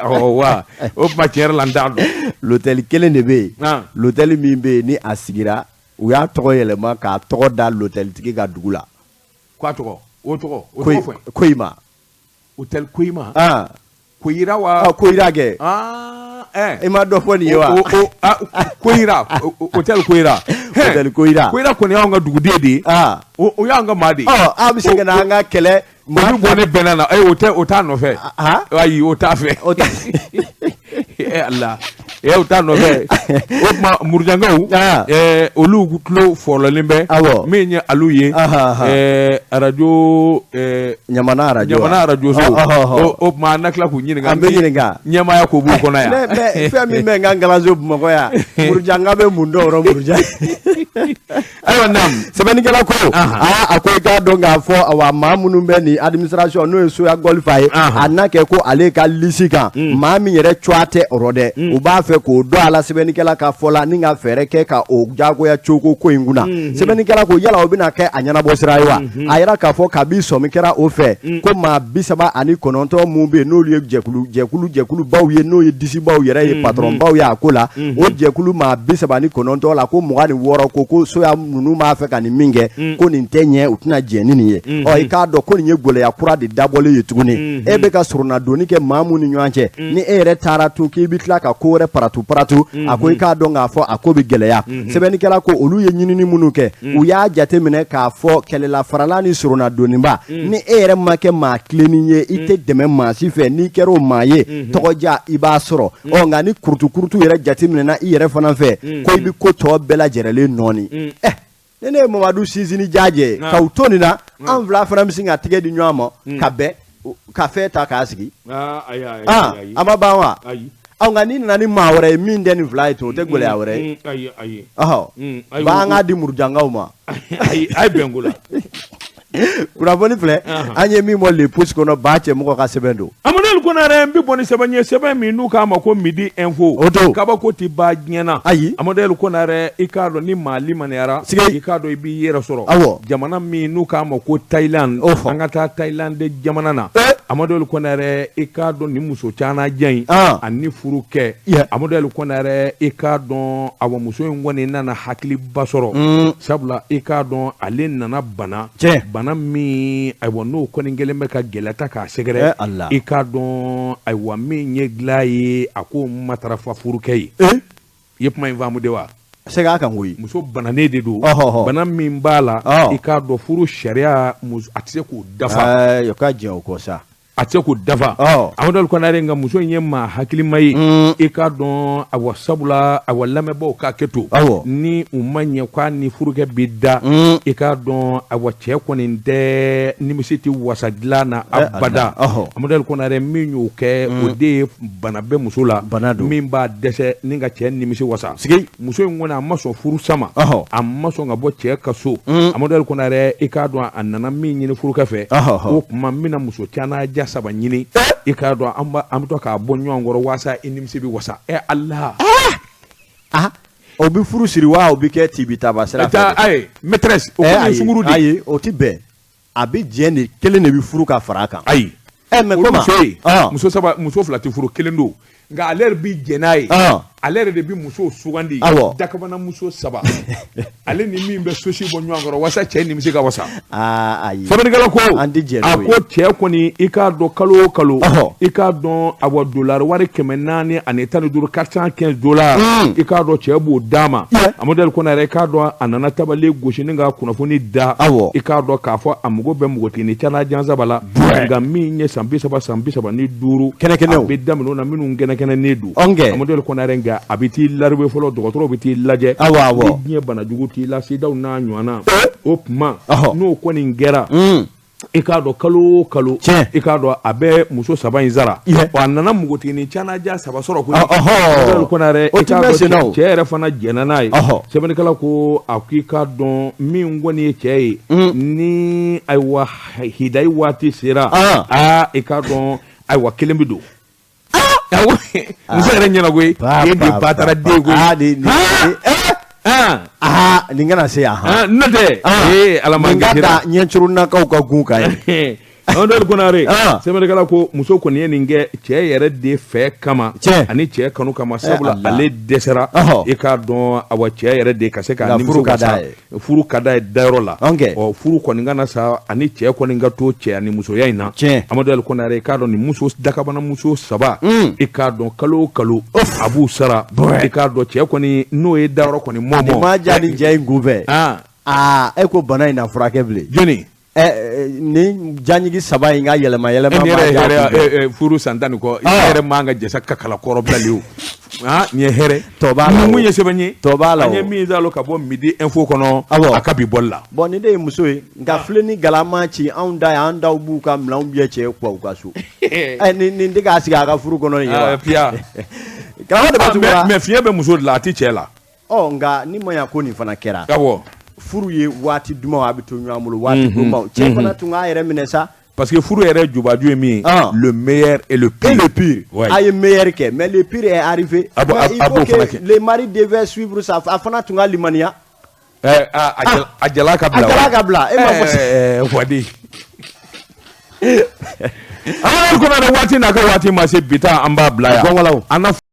Ɔ wa, o tuma tiɲɛ yɛrɛ la n t'a dɔn. L'hôtel kelen de bɛ yen. L'hôtel min bɛ yen ni a sigira, u y'a tɔgɔ yɛlɛma k'a tɔgɔ da l'hôtel tigi ka dugu la. K'a tɔgɔ? O tɔgɔ? O tɔgɔ fɔ. Koyima. Hôtel Koyima. Koyira wa? Koyira kɛ. I ma dɔ fɔ nin ye wa? Koyira, hôtel Koyira. Hôtel Koyira. Koyira kɔni y'anw ka duguden de ye. O y'anw ka maa de ye. Ɔ, a bɛ se ka na an ka kɛlɛ. Olu bɔ ne bɛnna na, o tɛ, o t'a nɔfɛ. Ayi, o t'a fɛ. O t'a. Ala. O t'a nɔfɛ. O tuma Murujankaw, olu tulo fɔlɔlen bɛ. Awɔ. Min ye alu ye. Arajo. Ɲamana arajo. Ɲamana arajo so. O tuma an na tila k'u ɲininka. An bɛ ɲininka. Ɲɛmaaya ko b'u kɔnɔ yan. Mais fɛn min bɛ n ka galanso Bamakɔ yan, Murujanka bɛ mun dɔn o rɔ Murujan? Ayiwa, naam. Sɛbɛnnikɛla ko, aa, a ko i k'a dɔn k'a fɔ awa maa minnu bɛ nin administration, n'o ye Soya Gɔlifa ye, a na kɛ ko ale ka lisi kan, maa min yɛrɛ cogoya tɛ o rɔ dɛ, u b'a fɛ k'o dɔn a la, sɛbɛnnikɛla ka fɔ la, ni ka fɛɛrɛ kɛ ka o jagoya cogo ko in kunna. Sɛbɛnnikɛla ko yala o bɛna kɛ a ɲɛnabɔ sira ye wa? A yira k'a fɔ kabi sɔmi kɛra o fɛ ko maa 39 mun bɛ yen, n'olu ye jɛkulu jɛkulu jɛkulubaw ye, n'o ye disibaw yɛrɛ ye, patronbaw ye a ko la, o jɛkulu maa 39 la, ko 26 ko Soya ninnu b'a fɛ ka nin min kɛ, ko nin tɛ ɲɛ, u tɛna jɛn ni nin ye. Ɔ, i k'a dɔn ko nin ye gɛlɛya kura de dabɔlen ye tuguni. E bɛ ka soronadonni kɛ maa mun ni ɲɔgɔn cɛ, ni e yɛrɛ taara tun k'i bɛ tila ka ko wɛrɛ paratu paratu, a ko i k'a dɔn k'a fɔ a ko bɛ gɛlɛya. Sɛbɛnnikɛla ko olu ye ɲinini minnu kɛ, u y'a jateminɛ k'a fɔ kɛlɛla farala ni soronadonniba, ni e yɛrɛ ma kɛ maa tilennen ye, i tɛ dɛmɛ maa si fɛ. N'i kɛra o maa ye, tɔgɔja i b'a sɔrɔ. Ɔ, nka ni kurutu yɛrɛ jateminɛna i yɛrɛ fana fɛ, ko i bɛ ko tɔ bɛɛ lajɛrɛlen nɔɔni. Ni ne ye Mamadu Sinsin Jajɛ k'aw to nin na, an fila fana bɛ sin ka tigɛ di ɲɔgɔn ma ka bɛn ka fɛn ta k'a sigi. A ma ban wa? Nka n'i nana ni maa wɛrɛ ye min tɛ nin fila ye ten, o tɛ gɛlɛya wɛrɛ ye. Ayi. Ɔhɔ, ba an k'a di murujankaw ma. Ayi, a ye bɛn ko la. Kunnafoni filɛ, an ye min bɔ Le Pouce kɔnɔ, ba cɛ mɔgɔ ka sɛbɛn don. Amadu Konare, n bɛ bɔ ni sɛbɛn ye, sɛbɛn min n'u k'a ma ko Midi Info. O don. Kabako tɛ ban diɲɛ na. Ayi. Amadu Konare, i k'a dɔn ni maa limaniyara, Sigi. i k'a dɔn i b'i yɛrɛ sɔrɔ. Awɔ. Jamana min n'u k'a ma ko Thaïlande. O fɔ. An ka taa Thaïlande jamana na. Amadu Konare, i k'a dɔn nin muso caman in, ani furu kɛ. Amadu Konare, i k'a dɔn awa muso in kɔni nana hakiliba sɔrɔ. Sabula i k'a dɔn ale nana bana. Tiɲɛ. Bana min ayiwa n'o kɔni kɛlen bɛ ka gɛlɛya ta k'a sɛgɛrɛ. Ala. I k'a dɔn ayiwa min ye dilan ye, a k'o matarafa furukɛ ye. I ye kuma in faamu de wa? Segin a kan koyi. Muso bananen de don. Ɔhɔhɔ. Bana min b'a la, Ɔ. i k'a dɔn furu sariya a tɛ se k'o dafa. O ka jɛ o kɔ sa. A tɛ se k'o dafa. Ɔ. Amadu Konare, nka muso in ye maa hakilima ye. I k'a dɔn awa sabula awa lamɛnbaaw k'a kɛ to. Awɔ. Ni u ma ɲɛ k'a ni furukɛ bɛ da. I k'a dɔn awa cɛ kɔni tɛ nimisi tɛ wasa dilan na abada. Ɔhɔ. Amadu Konare, min y'o kɛ, o de ye bana bɛ muso la. Bana don. Min b'a dɛsɛ ni ka cɛ nimisi wasa. Sigi. Muso in kɔni a ma sɔn furu sa ma. Ɔhɔ. A ma sɔn ka bɔ cɛ ka so. Amadu Konare, i k'a dɔn a nana min ɲini furukɛ fɛ. Ɔhɔ. O tuma n bɛna muso caman ja saba ɲini. I k'a dɔn an bɛ to k'a bɔ ɲɔgɔn kɔrɔ walasa i nimisi bɛ wasa. Ala. O bɛ furu siri wa o bɛ kɛ tibitaba sira fɛ. Ayi, maîtresse o kɔni ye sunguru de ye. Ayi, o tɛ bɛn. A bɛ jɛ de, kelen de bɛ furu ka fara a kan. Ayi. Mais Olu comment? muso ye muso saba, muso fila tɛ furu, kelen don. Nka ale yɛrɛ bɛ jɛn n'a ye. Ale yɛrɛ de bɛ musow sugandi. Awɔ. Dakabana muso saba. Ale ni min bɛ sosi bɔ ɲɔgɔn kɔrɔ walasa cɛ nimisi ka wasa. Ayi. Sɛbɛnnikɛla ko. An tɛ jɛn A n'o ye. ko cɛ kɔni, i k'a dɔn kalo o kalo. Ɔhɔ. I k'a dɔn awa dolari wari 415, $415. I k'a dɔn cɛ b'o d'a ma. Amadu Konare, i k'a dɔn a nana tabale gosi ni ka kunnafoni da. Awɔ. I k'a dɔn k'a fɔ a mago bɛ npogotiginin caman saba la. Nka min ye san 30, san 35. Kɛnɛkɛnɛw. A bɛ daminɛ o na minnu kɛnɛkɛnɛnen don. Ɔnkɛ. Amadu Konare, nka a bɛ t'i lariwe fɔlɔ, dɔgɔtɔrɔw bɛ t'i lajɛ. Awɔ, awɔ. Ni diɲɛ banajugu t'i la, sidaw n'a ɲɔgɔnna. O tuma Ɔhɔ. n'o kɔni kɛra, i k'a dɔn kalo o kalo, Tiɲɛ. i k'a dɔn a bɛ muso saba in sara. Wa a nana npogotiginin caman saba sɔrɔ koyi. Ɔhɔ. Amadu Konare, O i tɛ k'a mɛn dɔn sen na o. cɛ yɛrɛ fana jɛnna n'a ye. Ɔhɔ. Sɛbɛnnikɛla ko a k'i k'a dɔn min kɔni ye cɛ ye, ni ayiwa hidayi waati sera, aa i k'a dɔn ayiwa kelen bɛ don. Awɔ, muso yɛrɛ ɲɛna koyi. Den de ba taara den koyi. Nin kana se yan. N'o tɛ, Ala m'an Nin ka kasira. da ɲɛcurunakaw ka gun kan ye. Amadu Konare, sɛbɛnnikɛla ko muso kɔni ye nin kɛ cɛ yɛrɛ de fɛ kama ani cɛ kanu kama, sabula Allah. ale dɛsɛra. I k'a dɔn awa cɛ yɛrɛ de ka se k'a Nka nimisi furu ka wasa. d'a ye. Furu ka d'a ye dayɔrɔ la. Ɔnkɛ. Ɔ, furu kɔni kana sa ani cɛ kɔni ka to cɛ ani musoya in na. Tiɲɛ. Amadu Konare, i k'a dɔn nin muso dakabana muso saba, i k'a dɔn kalo o kalo a b'u sara. I k'a dɔn cɛ kɔni n'o ye dayɔrɔ kɔni mɔmɔ. Nin ma diya ni cɛ in kun fɛ. E ko bana in na furakɛ bilen. Jɔnni? Nin jaɲigi saba in ka yɛlɛma yɛlɛma E ma yɛrɛ ye diya kun fɛ. hɛrɛ, furu san 10 ni kɔ, i yɛrɛ man ka jɛsa ka kala kɔrɔ bilali o. Nin ye hɛrɛ. Tɔ b'a la o. Mun ye sɛbɛn ye? Tɔ b'a la An ye o. min zalo ka bɔ Midi Info kɔnɔ, Awɔ. a ka bi bɔli la. Bon, nin de ye muso ye, nka filen ni galama ci anw da yan, an daw b'u ka minɛnw bɛɛ cɛ kuwa u ka so. Nin tɛ k'a sigi a ka furu kɔnɔ nin ye wa? Piya. Karamɔgɔ de b'a tugu Mais fiɲɛ bɛ muso de la, a tɛ cɛ la. Ɔ, nka ni maɲa ko nin fana kɛra. Awɔ. Furu ye waati dumanw a bɛ to ɲɔgɔn bolo, waati dumanw cɛ fana tun k'a yɛrɛ minɛ sa. Parce que furu yɛrɛ jubaju ye min ye, le meilleur et le pire. Et le pire. Ouais. A ye meilleur kɛ, mais le pire est arrivé. A Mais il a faut b'o fana que kɛ. le mari devait suivre sa, a fana tun ka limaniya. A jala ka bila. A jala ka bila. E m'a fɔ. Wadi. Amadu Konare, waati n'a ka waati ma se, bi ta an b'a bila yan. Gɔngɔlaw. An na.